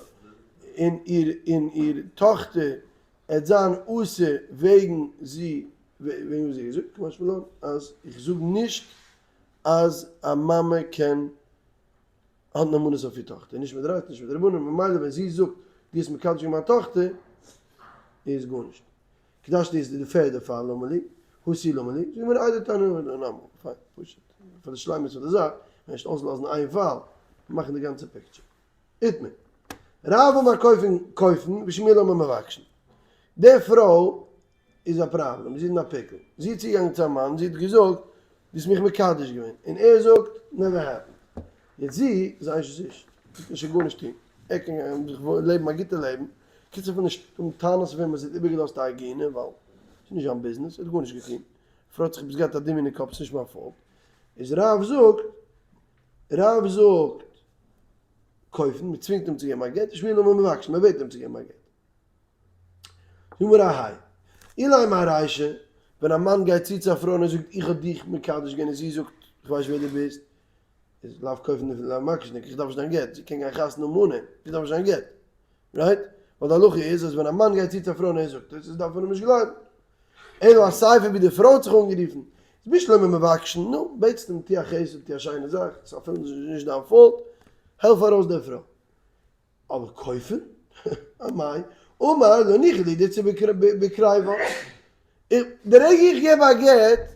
Speaker 1: און איר און איר טאכטער עט זיין אסור וועגן זי וועגן וואס זי האט געזאגט, קא משמע לן אז איך זאג נישט אז א מאמע קען האט נאמנות אויף איר טאכטער, נישט מדאורייתא נישט מדרבנן, ממילא ווען זי זאגט דו האסט מקדש געווען מיין טאכטער איז גארנישט. קדשתי איז די פערדע פאל למה לי, הא תו למה לי, זאגט מיר איידער תנא נאמר, פיין, פשוט, פאר די שלימות פון די זאך, נישט אויסלאזן איין פאל, מאכן די גאנצע picture. איתמר. רב אמר כופין כופין ושמואל אמר מבקשין. די פרוי איז א פראבלעם, זי איז אין א pickle. זי איז צוגעגאנגען צו א מאן, זי האט געזאגט, דו האסט מיך מקדש געווען, און ער זאגט, never happened. יעצט זי איז אשת איש, זי קען שוין גארנישט טון, ער קען גיין זיך לעבן א גוטע לעבן, קיצור כ'וויל נישט האבן טענות אויף אים אז ער האט איבערגעלאזט א עגונה ווייל ס'איז נישט זיין ביזנעס, ער האט גארנישט געטון, פרוי האט זיך עפעס געהאט א דמיון אין קאפ ס'נישט מיין fault, איז רב זאגט, רב זאגט כופין, מ'צווינגט אים צו געבן א גט, ושמואל אמר מבקשין, מ'בעט אים צו געבן א גט. זאג מיר א היי. אילימא ארישא, ווען א מאן גייט צו צו א פרוי און ער זאגט איך האב דיך מקדש געווען און זי זאגט איך ווייס נישט ווער דו ביסט, איז לאו כופין ולאו מבקשין, איך דארף נישט דיין גט, זי קען גיין חתונה האבן אן אים, זי דארף נישט זיין גט, right? ווייל די הלכה איז אז ווען א מאן גייט צו צו א פרוי און ער זאגט עס, איז דארף מען אים נישט גלייבן. אלא אסיפא ווי די פרוי האט זיך אנגערופן, איז בשלמא מבקשין, נו, בעטסט אים טו א חסד, טו א שיינע זאך, ס'איז אפילו נישט דיין fault, העלף ארויס די פרוי. אבער כופין? אמאי? אמר לא ניחא לי דאיתסר בקריבה. די רגע איך געב א גט,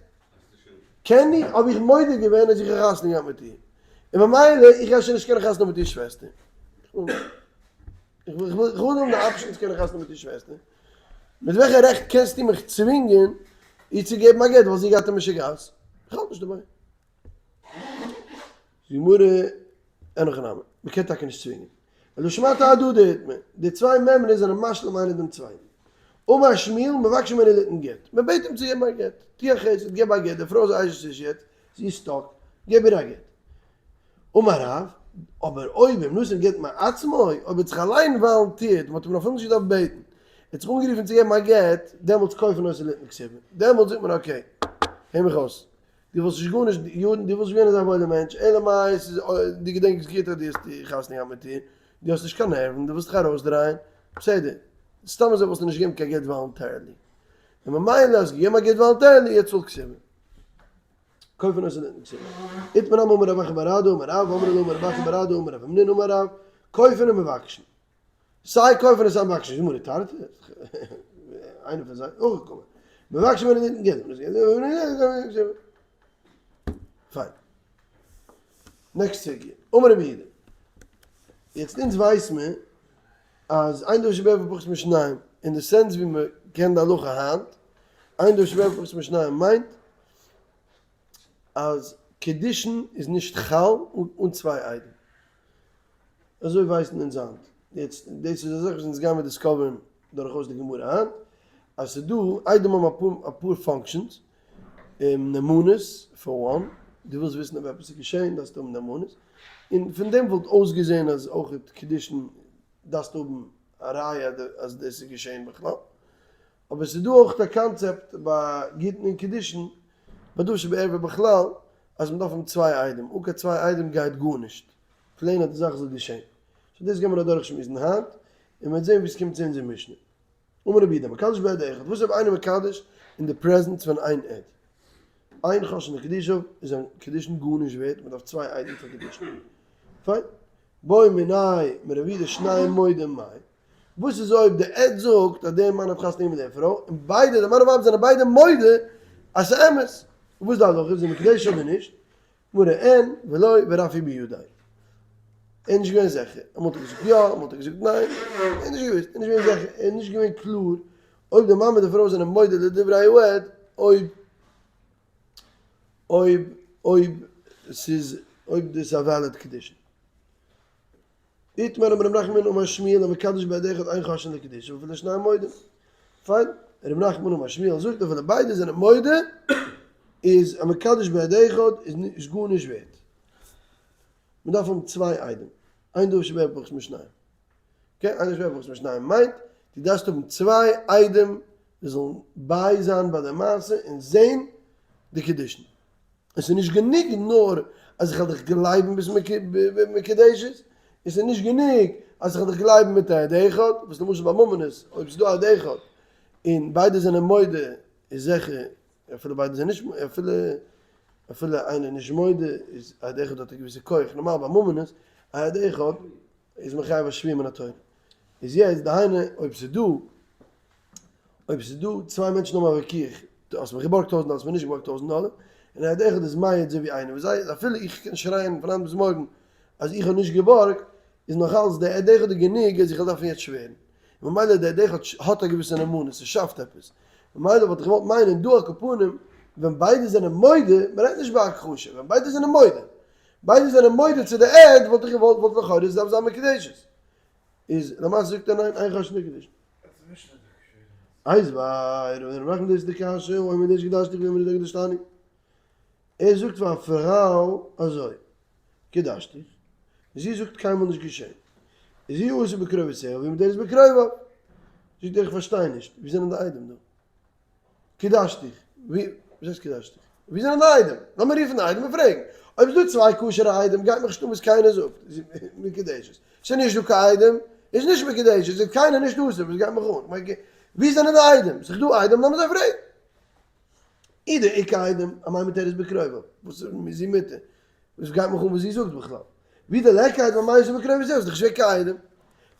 Speaker 1: קען איך, האב איך מודה געווען אז איך האב חתונה געהאט מיט איר. און ממילא איך גיי שוין נישט קענען חתונה האבן מיט איר שוועסטער. איך וויל האבן די option צו קענען חתונה האבן מיט איר שוועסטער. מיט וועלכע רעכט קענסטו מיך צווינגען איר צו געבן א גט ווייל זי גייט אין משוגעת? איך האלט נישט דערביי. די גמרא, אין הכי נמי, מ'קען טאקע נישט צווינגען. אלא שמעתא אהדדי איתמר, די צוויי מימרות זענען משלים איינער דעם צווייטן. אמר שמואל, מבקשין ממנו ליתן גט, מען בעט אים צו געבן א גט, טו א חסד, געב א גט, די פרוי איז אשת איש יעצט, זי איז stuck, געב איר א גט. אמר רב, אבער אויב אם נתן גט מעצמו, אויב ער האט זיך אליין volunteered, מען האט אים אפילו נישט געדארפט בעטן, ער האט זיך אנגערופן צו געבן א גט, דעמאלטס כופין אותו ליתן כתובה, דעמאלטס זאגט מען okay, הער מיך אויס, דו וואלסט נישט גארנישט, יארן, דו וואלסט נישט געווען אזא וואוילער מענטש, אלא מאי, ס'איז, דו געדענקסט גוט אז דו האסט חתונה געהאט מיט איר, דו האסט נישט קיין נערוון, דו ווילסט דיך ארויסדרייען, בסדר, סתם אזוי וואלסטו נישט געגעבן קיין גט voluntarily, און ממילא האסט געגעבן א גט voluntarily, יעצט צאל כתובה. כופין אותו ליתן כתובה. איתמר נמי אמר רב אחא בר אדא אמר רב, ואמרי לה אמר רב אחא בר אדא אמר רב המנונא אמר רב, כופין ומבקשין. סיי כופין און סיי מבקשין, איז גמרא תרתי, איינער פון זיי אויך געקומען. מבקשין ממנו ליתן גט. פיין. next סוגיא. אמר רבי יהודה. יעצט אונז ווייס מיר אז אין דבר שבערוה פחות משניים, אין די sense ווי מען קען די הלכה היינט, אין דבר שבערוה פחות משניים מיינט אז קידושין איז נישט חל אן צוויי עדים. אזוי ווייסן אונז היינט. יעצט דאס איז א זאך וואס אונז גיימער discover ן דורכאויס די גמרא היינט, אז ס'איז דא עדים האבן אפאר אפאר functions, נאמנות for one, דו ווילסט וויסן אויב עפעס איז געשען דארפסטו האבן נאמנות, און פון דעם וואלט אויסגעזען אז אויך קידושין דארפסטו האבן א ראיה אז דאס איז געשען בכלל. אבער ס'איז דא אויך א קאנצעפט ביי גיטין און קידושין, ביי דבר שבערוה בכלל, אז מ'דארף האבן צוויי עדים, אן קיין צוויי עדים גייט גארנישט, plain אז די זאך זאל געשען. so דאס גיימיר אדורכשמועסן היינט, און מ'וועט זען ווי ס'קומט צו אונזער משנה. אמר רבי יהודה, מקדש בעד אחד, וואס אויב איינער מקדש אין די presence פון איין עד? אין חוששין לקידושיו איז זיין קידושין גארנישט ווערט, מ'דארף צוויי עדים פאר קידושין. פיין. בעו מיניה מרבי יהודה שנים מודים מאי. וואס איז אויב די עד זאגט אז דער מאן האט חתונה מיט דער פרוי, און ביידע, די מאן און ווייב זענען ביידע מודה אז ס'איז אמת? וואס איז די הלכה? איז זי מקודשת אדער נישט? גמרא אין ולא ורפי בידיה. ער איז נישט געווען זיכער. אמאל האט ער געזאגט יא, אמאל האט ער געזאגט ניין. ער האט נישט געוואוסט, ער איז נישט געווען זיכער, ער איז נישט געווען קלאר אויב די מאן מיט די פרוי זענען מודה לדברי העד, אויב אויב אויב ס'איז אויב דאס איז א valid קידושין. איתמר אמר רב נחמן אמר שמואל המקדש בעד אחד אין חוששין לקידושיו אפילו שניהם מודים. פיין, רב נחמן אמר שמואל זאגט אפילו ביידע זענען מודה איז המקדש בעד אחד איז נישט גארנישט ווערט. מען דארף האבן צוויי עדים, אין דבר שבערוה פחות משניים. okay, אין דבר שבערוה פחות משניים מיינט דו דארפסט האבן צוויי עדים וואס זאלן ביי זיין ביי די מעשה און זען די קידושין. עס איז נישט גענוג נאר אז איך וועל דיך גלייבן ביסט מקודשת, עס איז נישט גענוג אז איך וועל דיך גלייבן מיט א עד אחד, וואס למשל ביי ממונות אויב ס'איז דא א עד אחד און ביידע זענען מודה איז זיכער אפילו ביידע זענען נישט אפילו אפילו איינער איז נישט מודה איז א עד אחד האט א געוויסע כח, נארמאל ביי ממונות א עד אחד איז מחייב א שבועה מן התורה, איז יעצט דהיינו אויב ס'איז דא אויב ס'איז דא צוויי מענטשן האבן א וויכוח, דו האסט מיך געבארגט טויזנט דאלער, האסט מיר נישט געבארגט טויזנט דאלער, און א עד אחד איז מעיד אזוי ווי איינער וואס זיי, אפילו איך קען שרייען פון היינט ביז מארגן אז איך האב נישט געבארגט, איז נאך אלץ דער עד אחד איז גענוג אז איך וועל דארפן יעצט שווערן. און ממילא דער עד אחד האט א געוויסע נאמנות, ס'שאפט עפעס. ממילא וואלט איך געוואלט מיינען דא על כל פנים, ווען ביידע זענען מודה, מ'רעדט נישט ביי הכחשה, ווען ביידע זענען מודה, ביידע זענען מודה צו די עד, וואלט איך געוואלט, וואלט לכאורה עס דארף זיין מקודשת. איז למעשה זאגט ער ניין, אין חוששין לקידושיו. איתיביה רב נחמן דאס איז די קשיא האומר לאשה קידשתיך והיא אומרת קידשתני ער זאגט פאר א פרוי אזוי קידשתיך זי זאגט קיינמאל נישט געשען איז הוא אסור בקרובותיה והיא מותרת בקרוביו זאגט ער איך פארשטיי נישט ווי זענען די עדים דא קידשתיך, ווי, וואס הייסט קידשתיך? ווי זענען די עדים? לאמיר רופן די עדים און פרעגן. אויב איז דא צוויי כשר'ע עדים גייט מיך נישט אן וואס קיינער זאגט, איז מקודשת. ס'איז נישט דא קיין עדים, איז נישט מקודשת, איז קיינער נישט אסור, וואס גייט מיך אן? ווי זענען די עדים? ס'איז דא עדים, לאמיר זיי פרעגן. אי דאיכא עדים, אמאי מותרת בקרוביו, וואס איז זי מותר? וואס גייט מיך אן וואס זי זאגט בכלל? ואי דליכא עדים אמאי אסורה בקרובותיה, איז דאך שווער קיין עדים.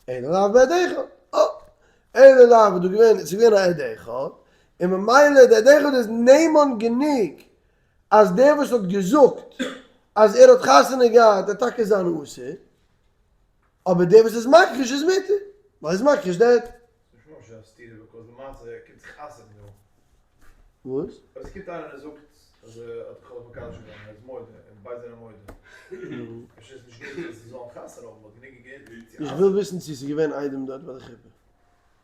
Speaker 1: אלא לאו בעד אחד. אה! אלא לאו איז דא געווען, עס איז געווען א עד אחד, און ממילא די עד אחד איז נאמן גענוג אז דער וואס האט געזאגט אז ער האט חתונה געהאט וועט טאקע זיין אסור, אבער דער וואס איז מכחיש איז מותר, ווייל ער איז מכחיש די עד.
Speaker 2: ס'איז נישט ממש א סתירה because למעשה ער קומט זיך אסר'ן דא.
Speaker 1: וואס?
Speaker 2: אויב עס קומט איינער און זאגט אז. אז ער האט קודם מקדש געווען, ער איז מודה, און ביידע זענען מודה. אפשר איז נישט גענוג אז זיי זאלן חתונה האבן, באט גענוג גענוג צו
Speaker 1: איך וויל וויסן צו ס'איז געווען עדים דארט ביי די חופה.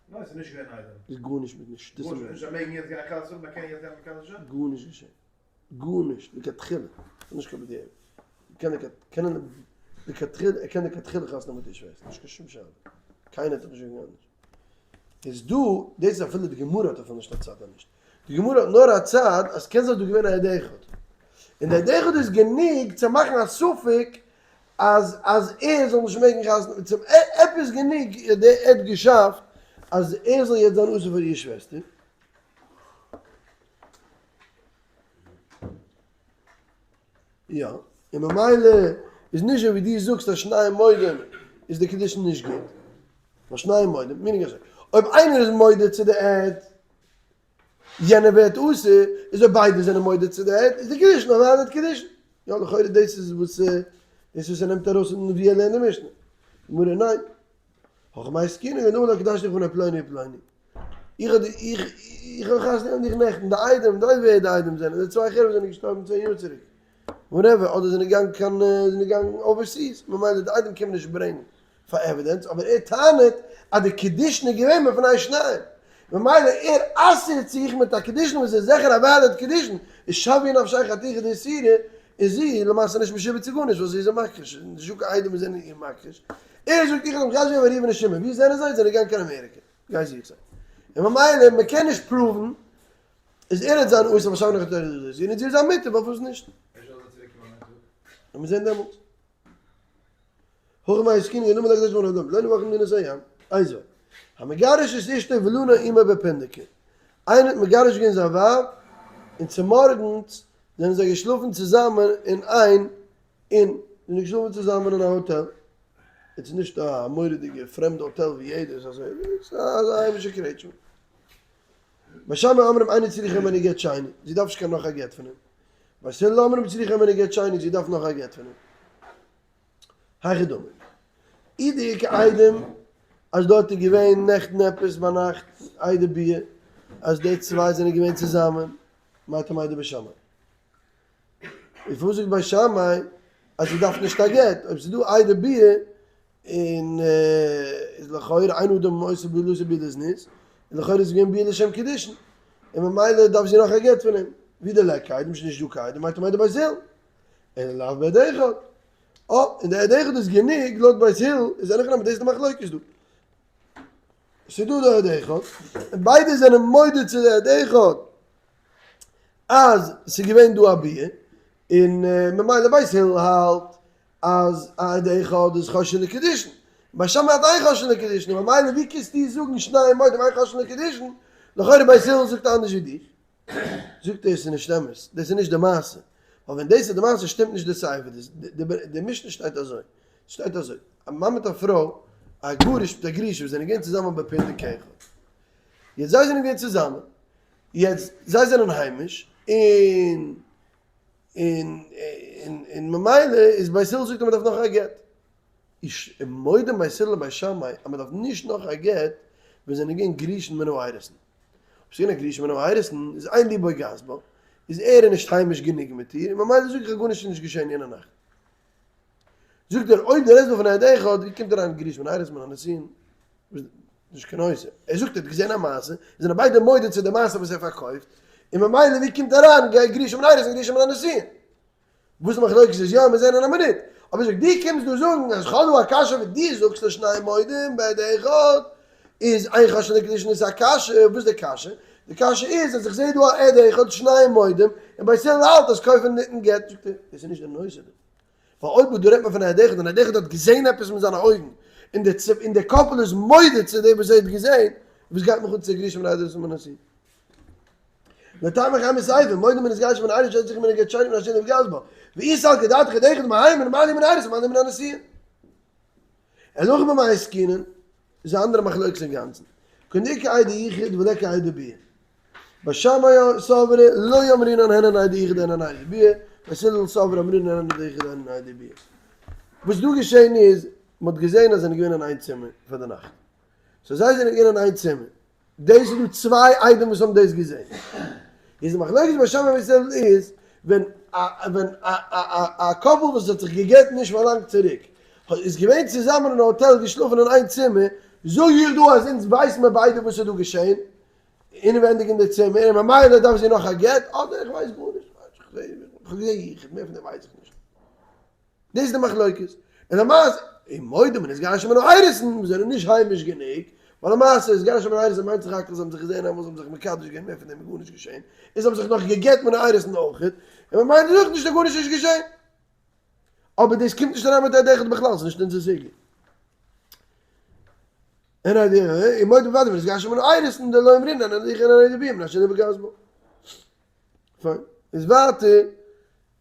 Speaker 2: ניין ס'איז נישט געווען עדים.
Speaker 1: איז גארנישט מיט נישט.
Speaker 2: גארנישט, זיי מעגן יעצט גיין חתונה האבן, מען קען יעצט גיין מקדש זיין?
Speaker 1: גארנישט געשען. גארנישט, לכתחילה. ס'איז נישט קיין בדיעבד. קען קען לכתחילה, ער קען לכתחילה חתונה האבן מיט די שוועסטער, נישט קיין שום שאלה. קיינער האט זיך נישט געגאנגען אנדערש. איז דא, דאס איז אפילו די גמרא האט אפילו נישט א צד אז נישט. די גמרא האט נאר א צד אז קען זיין דא געווען א עד אחד. און די עד אחד איז גענוג צו מאכן א ספק אז אז ער זאל נישט מעגן חתונה צום עפעס גענוג האט די עד געשאפט אז ער זאל יעצט זיין אסור פאר איר שוועסטער. יא, און ממילא איז נישט אזוי ווי דו זאגסט אז שניהם מודים איז די קידושין נישט גוט. ווייל שניהם מודים, meaning אזוי, אויב איינער איז מודה צו די עד, יענער ווערט אסור, איז אויב ביידע זענען מודה צו די עד, איז די קידושין א valid קידושין. יא, לכאורה דאס איז וואס דאס וואס ער נעמט ארויס אין ווי ער לערנט די משנה. גמרא ניין. הכא במאי עסקינן גנבא לא קדשתי לפני פלוני ופלוני. איך האב איך איך האב חתונה געהאט מיט דיך נעכטן, די איידעם, דו ווייסט ווער די איידעם זענען, די צוויי חברה זענען געשטארבן 10 יאר צוריק, whatever, אדער זענען געגאנגען קיין, זענען געגאנגען overseas, ממילא די איידעם קען מען נישט ברענגן פאר evidence, אבער ער טענה'ט אז די קידושין איז געווען בפני שניים, ממילא ער אסר'ט זיך מיט א קידושין וואס איז זיכער א valid קידושין, איז שוויה נפשיה חתיכה דאיסורא, איז זי למעשה נישט משועבד צו גארנישט ווייל זי איז אים מכחיש, נישט דא קיין עדים וואס זענען איר מכחיש, ער זאגט איך האב אים געזען ביי ראובן און שמעון, ווי זענען זיי? זענען געגאנגען קיין אמעריקע, גיי זוך זיי, און ממילא מען קען נישט prove ן איז ער האט זיין אויס אבער נאך תורה דאס איז זי איז א מותר פארוואס נישט? לאמיר זען דעמאלטס. הכא במאי עסקינן גנבא לא קדשתי לפני פלוני ופלוני מדינת הים. איזו. המגרש את אשתו ולנה עמו בפונדקי. איינער האט מגרש געווען זיין ווייב און צומארגנס זענען זיי געשלאפן צוזאמען אין איין און זענען געשלאפן צוזאמען אין א האטעל. עס איז נישט א מורא'דיגע פרעמדע האטעל ווי יעדער איז אזוי, עס איז א היימישע קרעטשמע. בית שמאי אומרים אינה צריכה ממנו גט שני, זי דארף נישט קיין נאך א גט פון אים. בית הלל אומרים צריכה ממנו גט שני, זי דארף נאך א גט פון אים. היכי דמי. אי דאיכא עדים אז דארט איז געווען נעכטן עפעס ביינאכט עדי ביאה אז די צוויי זענען געווען צוזאמען, מאי טעמא דבית שמאי. און פארוואס זאגט בית שמאי אז זי דארף נישט א גט אויב ס'איז דא עדי ביאה און איז לכאורה אין אדם עושה בעילתו בעילת זנות, און לכאורה איז געווען ביאה לשם קידושין, און ממילא דארף זי נאך א גט פון אים, ווי די ליכא עדים ס'איז נישט דא קיין עדים מאי טעמא דבית הלל, אלא לאו בעד אחד, אה, און די עד אחד איז גענוג לויט בית הלל, איז אין הכי נמי דאס איז די מחלוקת דא. ס'איז דא די עד אחד, און ביידע זענען מודה צו די עד אחד אז ס'איז געווען דא א ביאה, און ממילא בית הלל האלט אז א עד אחד איז חוששין לקידושין, בית שמאי האלט אין חוששין לקידושין, און ממילא ווי קענסטו זאגן שניהם מודים אין חוששין לקידושין, לכאורה בית הלל זאגט אנדערש ווי דיך. זאגט ער עס איז נישט אמת, דאס איז נישט די מעשה, ווייל ווען דאס איז די מעשה שטימט נישט די סיפא, די משנה שטייט אזוי, שטייט אזוי, א מאן מיט א פרוי, א גרוש מיט א גרושה וואס זענען געווען צוזאמען בפונדק אחד, יעצט זיי זענען געווען צוזאמען, יעצט זיי זענען היימיש, און און און ממילא איז בית הלל זאגט אז מען דארף נאך א גט, איז מודים בית הלל לבית שמאי אז מען דארף נישט נאך א גט ווען זענען געווען גירושין מן האירוסין, אויב ס'איז געווען א גירושין מן האירוסין איז אין ליבו גס בה, איז ער איז נישט היימיש גענוג מיט איר און ממילא זאג איך אז גארנישט איז נישט געשען יענע נאכט. זאגט ער אויב דו רעדסט דא פון עד אחד ווי קומט אריין גירושין מן האירוסין מן הנישואין? נישט קיין נושא. ער זאגט ער האט געזען א מעשה, זענען ביידע מודה צו די מעשה וואס ער פארקויפט, און ממילא ווי קומט אריין גירושין מן האירוסין און גירושין מן הנישואין? וואס די מחלוקת איז יא מיר זעען אין א מינוט, אבער זאג דו קומסט דא זאגן אז כ'האב דא א קשיא וואס דו זאגסט אז שניהם מודים בעד אחד איז אין חוששין לקידושין איז א קשיא, וואס איז די קשיא? די קשיא איז אז איך זעה דא א עד אחד שניהם מודים און בית הלל האלט אז כופין ניתן גט, זאגט ער דאס איז נישט די נושא דא, ווייל אויב דא רעדט מען פון א עד אחד און עד אחד האט געזען עפעס מיט זיינע אויגן און די און די couple איז מודה צו דעם וואס ער האט געזען, וואס גייט מיך אן צו גירושין מן האירוסין מן הנישואין? לטעמיך אימא סיפא, מודים בנתגרשה מן האירוסין שאינה צריכה ממנו גט שני מפני שאין ליבו גס בה, ואי סלקא דעתך עד אחד מהימנא מה לי מן האירוסין מה לי מן הנישואין. אלא הכא במאי עסקינן, איז א אנדערע מחלוקת אינגאנצן. כגון דאיכא עדי יחוד וליכא עדי ביאה. בית שמאי סברי לא אמרינן הן הן עדי יחוד הן הן עדי ביאה, בית הלל סברי אמרינן הן עדי יחוד הן הן עדי ביאה. וואס דא געשען איז, מען האט געזען אז זיי זענען געווען אין איין צימער פאר די נאכט. so זיי זענען געווען אין איין צימער. דאס איז דא צוויי עדים וואס האבן דאס געזען. איז די מחלוקת בית שמאי ובית הלל איז, ווען א ווען א א א couple וואס האט זיך גע'גט נישט פאר לאנג צוריק איז געווען צוזאמען אין א האטעל געשלאפן אין איין צימער, זאג איך דא אז אונז ווייסן מיר ביידע וואס איז דא געשען אינעווענדיג אין די צימער און ממילא דארף זי נאך א גט, אדער איך ווייס גארנישט, איך האב געזען יחוד, מער פון דעם ווייס איך נישט. דאס איז די מחלוקת. און למעשה, און מודים ונתגרשו מן האירוסין וואס זענען נישט היימיש גענוג, ווייל למעשה נתגרשו מן האירוסין מיינט סך הכל זיי האבן זיך געזען איינמאל זיי האבן זיך מקדש געווען מער פון דעם איז גארנישט געשען, און זיי האבן זיך נאך גע'גט מן האירוסין אויכעט, און ממילא איז אויך נישט גארנישט נישט געשען. אבער דאס קומט נישט אריין מיט עד אחד בכלל, ס'איז נישט אונזער סוגיא. אין עד אחד, און מודים בוודאי ונתגרשו מן האירוסין דלא אמרינן אין עד אחד אין עד ביאה מן אשר נבגז בו. פיין. איז ווייטער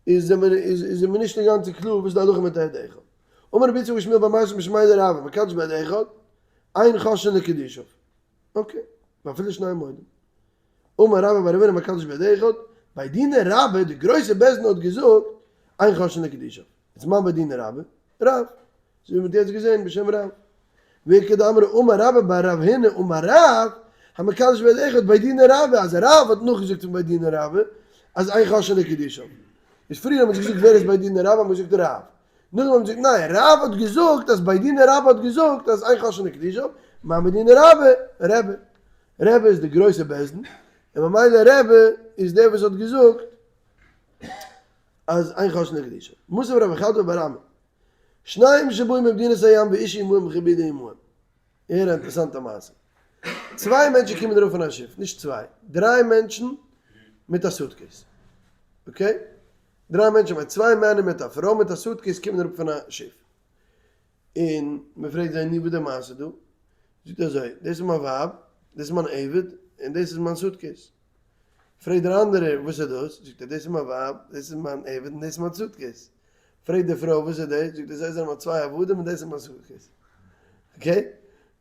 Speaker 1: איז מען איז מען נישט אינגאנצן קלאר וואס איז די הלכה מיט עד אחד. אמר רבי יצחק ושמואל בר משה משמיה דרב המקדש בעד אחד, אין חוששין לקידושיו. okay, ואפילו שניים מודים. אמר רבה בר רב הונא המקדש בעד אחד, בי דינא רבה, די גרויסע בית דין האט געזאגט, אין חוששין לקידושיו. איז מאן בי דינא רבה? רב. אזוי ווי מ'האט יעצט געזען בשם רב. ואיכא דאמרי אמר רבה בר רב הונא אמר רב, המקדש בעד אחד בי דינא רבה, אז רב האט נאכגעזאגט פון בי דינא רבה אז אין חוששין לקידושיו. איז פריער האט מען געזאגט ווער איז בי דינא רבה האט מען געזאגט רב. נאכדעם האט מען געזאגט ניין רב האט געזאגט אז בי דינא רבה האט געזאגט אז אין חוששין לקידושיו, מאן בי דינא רבה? רבי. רבי איז די גרויסע בית דין, און ממילא רבי איז דער וואס האט געזאגט אז אין חוששין לקידושיו. מתיב רב חדא בר אמי. שניים שבאו ממדינת הים ואשה עמהם וחבילה עמהם. הער א אינטערעסאנטע מעשה. צוויי מענטשן קומען ארויף פון א שיף, נישט צוויי, דריי מענטשן מיט א suitcase. Okay? דריי מענטשן מיינט צוויי מענער מיט א פרוי מיט א suitcase קומען אראפ פון א שיף. און מען פרעגט זיי נו וואס די מעשה דא? זאגט ער אזוי, דאס איז מיין ווייב, דאס איז מיין עבד, און דאס איז מיין suitcase. פרעגט דער אנדערער וואס איז דאס? זאגט ער דאס איז מיין ווייב, דאס איז מיין עבד, און דאס איז מיין suitcase. פרעגט די פרוי וואס איז דאס? זאגט ער זיי זענען מיין צוויי עבדים און דאס איז מיין suitcase. Okay?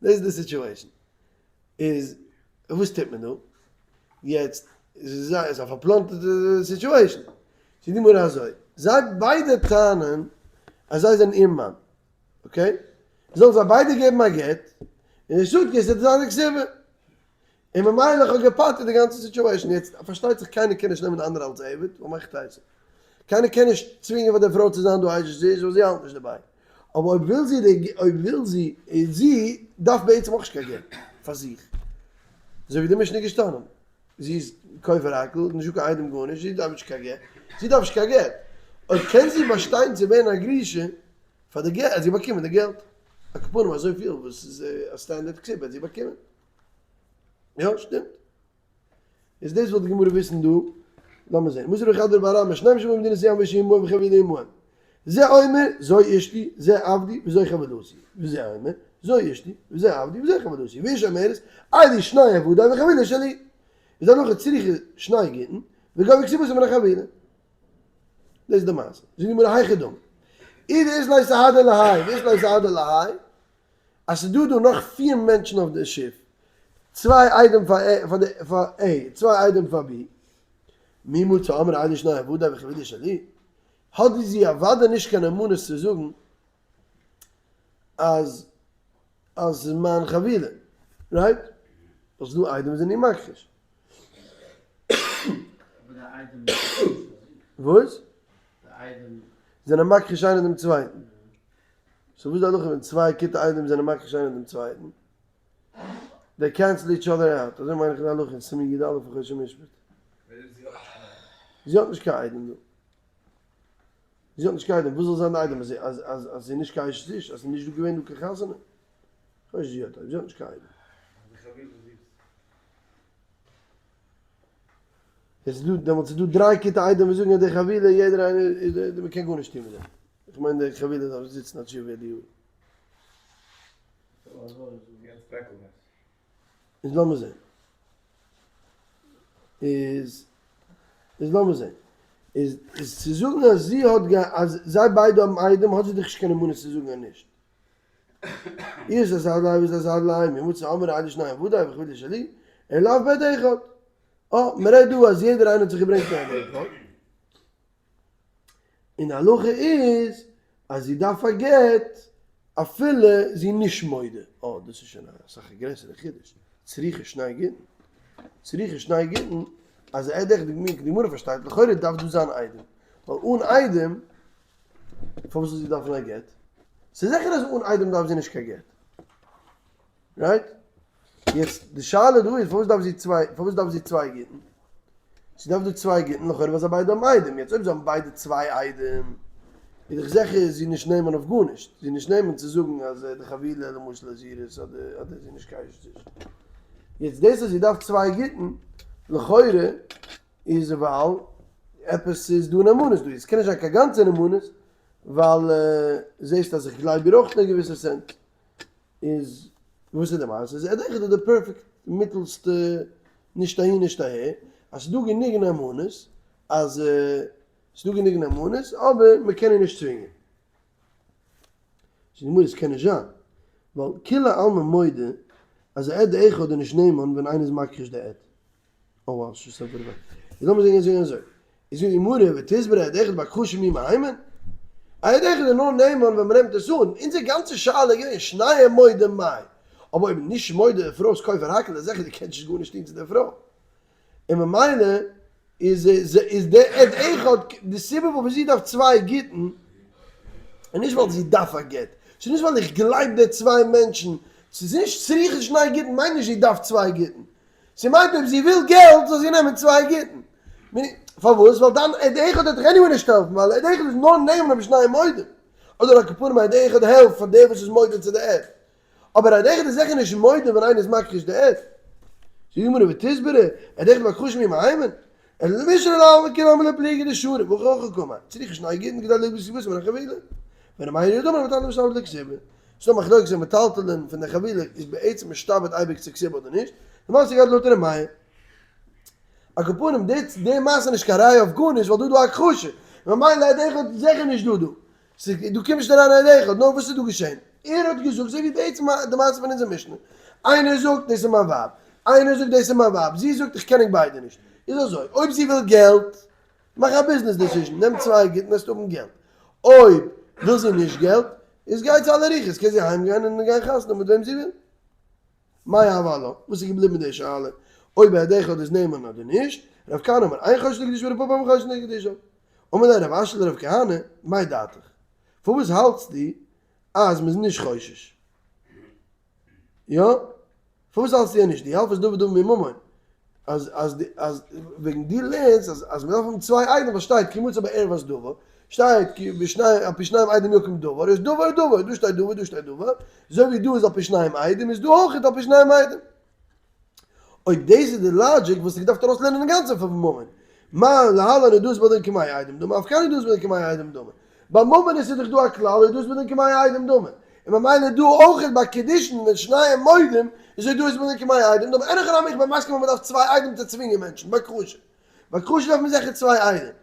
Speaker 1: דאס איז די situation. איז וואס טוט מען דא? יעצט איז עס א פארפלאנטערטע situation. זאגט די גמרא אזוי, זיי ביידע טענה'ן אז זיי זענען איר מאן. Okay? זאלן זיי ביידע געבן א גט, און די suitcase וועט זיין די כתובה. און ממילא איך האב געפאטערט די גאנצע situation, יעצט פארשטייט זיך קיינער קען נישט נעמען די אנדערע אלס עבד, ווייל מאכט טייסע. קיינער קען נישט צווינגען פאר די פרוי צו זיין דא אשת איש ווייל זי האלט נישט דערביי. אבער אויב וויל זי די אויב וויל זי איז זי דארף בעצם אויך נישט קיין גט פאר זיך. אזוי ווי די משנה איז געשטאנען. זי איז כופר הכל, נישטא קיין איידעם גארנישט, זי דארף נישט קיין גט. זי דארף נישט קיין גט. אויב קען זי באשטיין צו ווערן א גרושה פאר די געלט, זי באקומען די געלט. על כל פנים אזויפיל וואס איז א standard כתובה וועט זי באקומען. יא, שטימט. איז דאס וויל די גמרא וויסן דא. לאמיר זען. מתיב רב חדא בר אמי, שניים שבאו ממדינת הים ואשה עמהם וחבילה עמהם. זה אומר, זו אשתי, זה עבדי, וזו חבילתי. וזה אומר, זו אשתי, וזה עבדי, וזו חבילתי. ואשה אומרת, אלו שני עבדי וחבילה שלי. איז הלכה צריכה שני גיטין, וגובה כתובתן מן החבילה. דאס איז די מעשה. זאגט די גמרא היכי דמי. אי דאית ליה סהדי להאי, ואית ליה סהדי להאי. אז ס'איז דא דא נאך פיר מענטשן אויף די שיף, צוויי עדים פאר A, צוויי עדים פאר B, מי מצי אמרה אלו שני עבדי וחבילה שלי, האט זי אוודאי נישט קיין נאמנות צו זאגן אז אז ס'איז מיין חבילה, right? ווייל ס'איז דא עדים וואס זענען איר מכחיש. וואס? זענען מכחיש איינער דעם צווייטן. so וואס איז די הלכה ווען צוויי כיתה עדים זענען מכחיש איינער דעם צווייטן? They cancel each other out, אזוי מיין איך די הלכה אין סימן י"א פון חושן משפט. זי האט נישט קיין עדים דא. זי האט נישט קיין עדים, וואס זאל זיין די עדים? אז אז אז אז זי איז נישט קיין אשת איש, אז ס'איז נישט דא געווען דא קיין חתונה? כ'ווייס נישט זי האט עדים, זי האט נישט קיין עדים. עס איז דא, דעמאלטס איז דא דריי כיתה עדים וואס זאגן אז די חבילה יעדער איינער איז, מ'קען גארנישט טון מיט דעם. איך מיין די חבילה דארף זיצן א תשובה די יאר. איז לאמיר זען. איז איז לאמיר זען. איז איז צו זאגן אז זי האט גע אז זיי ביידע האבן איידעם האט זי דאך נישט קיין אמונה צו זאגן אז נישט. איר איז אזא לייב איז אזא לייב מי מצא אמר איידיש ניין וודאי וכו' שלי אלא אויף בית אחד. אה, מ'רעדט דא אז יעדער איינער האט זיך געברענגט אין א בית אחד. און די הלכה איז אז זי דארף א גט אפילו זי איז נישט מודה. אה, דאס איז שוין אסאך א גרעסערע חידוש. צריכה שני גיטין. צריכה שני גיטין. אז עד אחד, די גמרא פארשטייט, לכאורה דארף דא זיין עדים, ווייל אן עדים, פארוואס זאל זי דארפן א גט? ס'איז זיכער אז אן עדים דארף זי נישט קיין גט. Right? יעצט די שאלה דא איז פארוואס דארף זי צוויי, פארוואס דארף זי צוויי גיטין? זי דארף דא צוויי גיטין לכאורה ווייל זיי ביידע האבן עדים, יעצט אויב זיי האבן ביידע צוויי עדים איז דאך זיכער זי נישט נאמן אויף גארנישט, זי איז נישט נאמן צו זאגן אז די חבילה למשל איז אירס אדער אדער זי איז נישט קיין אשת איש. יעצט דאס אז זי דארף צוויי גיטין לכאורה איז ווייל עפעס איז דא נאמנות דא, עס קען נישט זיין קיין גאנצע נאמנות ווייל זעסט אז איך גלייב איר אויך אין א געוויסע sense. איז וואס איז די מעשה? איז עד אחד איז די perfect מיטעלסטע נישט אהין נישט אהער, אז ס'איז דא גענוג נאמנות אז ס'איז דא גענוג נאמנות אבער מ'קען איר נישט צווינגען. זאגט די גמרא עס קען נישט זיין ווייל כולי עלמא מודה אז עד אחד איז נישט נאמן ווען איינער איז מכחיש די עד. אוי וואו ס'איז סופער ווען. איז לאמיר זאגן אזוי און אזוי. איז זאגט די גמרא ותסברא עד אחד בהכחשה מי מהימן? א עד אחד איז נאר נאמן ווען מ'נעמט עס אן. אונזער גאנצע שאלה איז געווען שניהם מודים מאי. אבער אויב נישט מודה די פרוי איז כופר הכל איז זיכער דו קענסט נישט גארנישט טון צו די פרוי. און ממילא איז איז די עד אחד די סיבה פארוואס זי דארף צוויי גיטין איז נישט ווייל זי דארף א גט. ס'איז נישט ווייל איך גלייב די צוויי מענטשן. ס'איז נישט צריכה שני גיטין מיינט נישט זי דארף צוויי גיטין. ס'מיינט אויב זי וויל געלט זאל זי נעמען צוויי גיטין. פארוואס? ווייל דיין עד אחד וועט דיך anyway נישט העלפן, ווייל עד אחד איז נאר נאמן אויב שניהם מודים. אדער על כל פנים עד אחד העלפט פאר דער וואס איז מודה צו די עד. אבער עד אחד איז זיכער נישט מודה ווען איינער איז מכחיש די עד. זאגט די גמרא ותסברא, עד אחד בהכחשה מי מהימן? אלא למישרי לעלמא כולי עלמא לא פליגי דשרי והכא הכי קאמר, צריכה שני גיטין כדי לגבות כתובתם מן החבילה. ור' מאיר דאמר מטלטלין משתעבד לכתובה. ס'דא מחלוקת אויב מטלטלין פון די חבילה איז בעצם משתעבד אייביג צו כתובה אדער נישט, די מעשה גייט לויט ר' מאיר. על כל פנים די די מעשה איז נישט קיין ראיה אויף גארנישט ווייל דא איז דא הכחשה, ממילא עד אחד איז זיכער נישט דא דא. ס'איז דא קומט נישט אריין עד אחד, נאר וואס איז דא געשען? ער האט געזאגט אזוי ווי בעצם די מעשה פון אונזער משנה, איינער זאגט דאס איז מיין ווייב, איינער זאגט דאס איז מיין ווייב, זי זאגט איך קען ענק ביידע נישט, איז אזוי אויב זי וויל געלט מאך א business decision, נעם צוויי גיטין וועסטו האבן געלט. אויב וויל זי נישט געלט, איז גיי צו אלע רוחות, קען זי אהיים גיין און גיין חתונה מיט וועם זי וויל. מאי הוה עלה, וואס איז געבליבן מיט די שאלה אויב עד אחד איז נאמן אדער נישט, רב כהנא אמר אין חוששין לקידושיו ורב פפא אמר חוששין לקידושיו. אמר ליה רב אשי לרב כהנא, מאי דעתך? פארוואס האלטסטו אז מ'איז נישט חושש? יא? פארוואס האלטסטו אז נישט? דו האלטסט דבר דבר מממון. אז אז די אז וועגן דו לערנסט אז אז מ'דארף האבן צוויי עדים ווייל שטייט כי מצא בערות דבר, שטייט כי בשני על פי שניים עדים יקום דבר, איז דבר דבר, דא שטייט דבר דא שטייט דבר, אזוי ווי דא איז על פי שניים עדים איז דא אויך על פי שניים עדים. אויב דאס איז די logic וואלסטו געדארפט ארויסלערנען אינגאנצן פון ממון. מה להלן הודאת בעל דין כמאה עדים דמי, אף כאן הודאת בעל דין כמאה עדים דמי. ביי ממון איז דאך דא א כלל הודאת בעל דין כמאה עדים דמי. און ממילא דא אויך ביי קידושין ווען שניהם מודים איז הודאת בעל דין כמאה עדים דמי. אין הכי נמי איך בין מסכים אז מען דארף צוויי עדים צו צווינגען מענטשן ביי הכחשה. ביי הכחשה דארף מען זיכער צוויי עדים.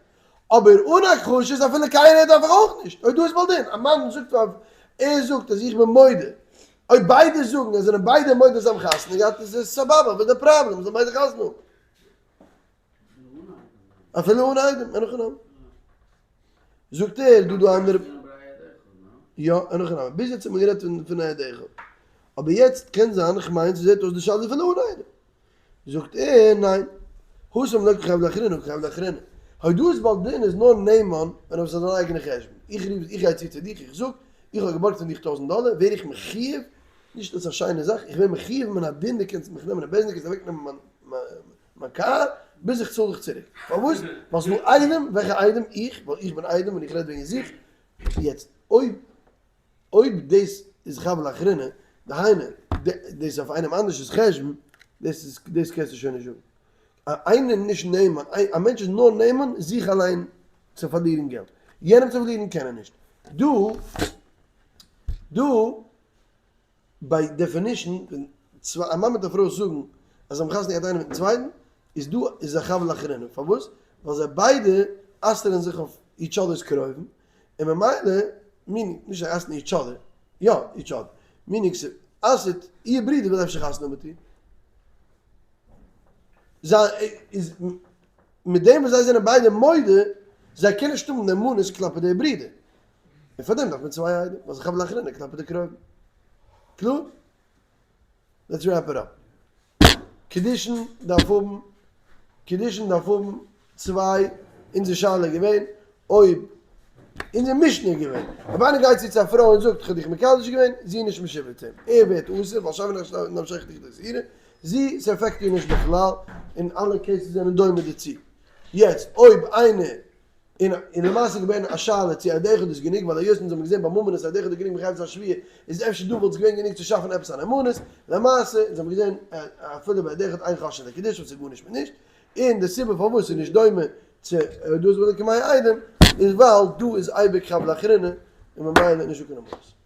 Speaker 1: אבער אן הכחשה איז אפילו קיין עד דארף איך אויך נישט. הודאת בעל דין. א מאן זאגט פאר ער זאגט אז איך בין מודה. אויב ביידע זאגן אז זענען ביידע מודה אז זיי האבן חתונה געהאט איז עס סבבה, וואס איז די פראבלעם? זאלן ביידע חתונה האבן. אפילו אן עדים, אין הכי נמי. זאגט ער, דא דא אנדערע. יא, אין הכי נמי. ביז יעצט האט מען גערעדט פון פון עד אחד. אבער יעצט קען זיין, איך מיין ס'זעט אויס די שאלה איז אפילו אן עדים. זאגט ער, ניין. התם לא קא חייב לאחרינא, הא קא חייב לאחרינא. הודאת בעל דין איז נאר נאמן ווען ער האט זיין אייגענע חשבון. איך רוף, איך גיי צו צו דיך, איך זאג, איך האב געבארגט פון דיך טויזנט דאלער, ווער איך מחיוב, נישט דאס איז א שיינע זאך, איך ווער מחיוב מן הדין, דו קענסט מיך נעמען אין בית דין, קענסט אוועקנעמען מיין מיין קאר, ביז איך צאל דיך צוריק. פארוואס? ווייל ס'איז דא עדים, וועלכע עדים? איך, ווייל איך בין עדים און איך רעד וועגן זיך. יעצט, אויב אויב דאס איז חב לאחרינא, דהיינו, דאס איז אויף איינעם אנדערש'ס חשבון, דאס איז, דאס קענסטו שוין נישט זאגן. איינער איז נישט נאמן, א מענטש איז נאר נאמן זיך אליין צו פארלירן געלט, יענעם צו פארלירן קען ער נישט. דא, דא, by definition, ווען צוויי, א מאן מיט א פרוי זאגן אז זיי האבן חתונה געהאט איינער מיטן צווייטן, איז דא איז א חב לאחרינא, פארוואס? ווייל זיי ביידע אסר'ן זיך אויף each other's קרובים, און ממילא, meaning, נישט זיי אסר'ן each other, יא, each other, meaning ס'אסר'ט איר ברודער וויל אפשר חתונה האבן מיט איר. זיי איז מיט דעם וואס זיי זענען ביידע מודה, זיי קענען נישט האבן נאמנות כלפי דער ברודער. און פאר דעם דארף מען צוויי עדים, ווייל זיי חב לאחרינא כלפי די קרובים. קלאר? Let's wrap it up. קידושין דארף האבן. קידושין דארף האבן צוויי, אונזער שאלה איז געווען אויב, אונזער משנה איז געווען, אויב איינער גייט צו צו א פרוי און זאגט כ'האב דיך מקדש געווען, זי איז נישט משועבד צו אים, ער ווערט אסור ווייל שווה נפש נפשך דיך דאסירא, זי, ס'עפעקט איר נישט בכלל, און אלע cases זענען דומה דערצו. יעצט אויב איינער און און למעשה איז געווען א שאלה צו עד אחד איז גענוג ווייל היות אונז האבן געזען ביי ממונות עד אחד איז גענוג מחייב זיין שבועה איז אפשר דא וואלט עס געווען גענוג צו שאפן עפעס א נאמנות, למעשה אונז האבן געזען אפילו ביי עד אחד אין חוששין לקידושין וואס איז גארנישט מיט נישט, און די סיבה פארוואס ס'איז נישט דומה צו הודאת בית דין כמאה עדים איז ווייל דא איז אייביג חב לאחרינא און ממילא נישטא קיין נאמנות.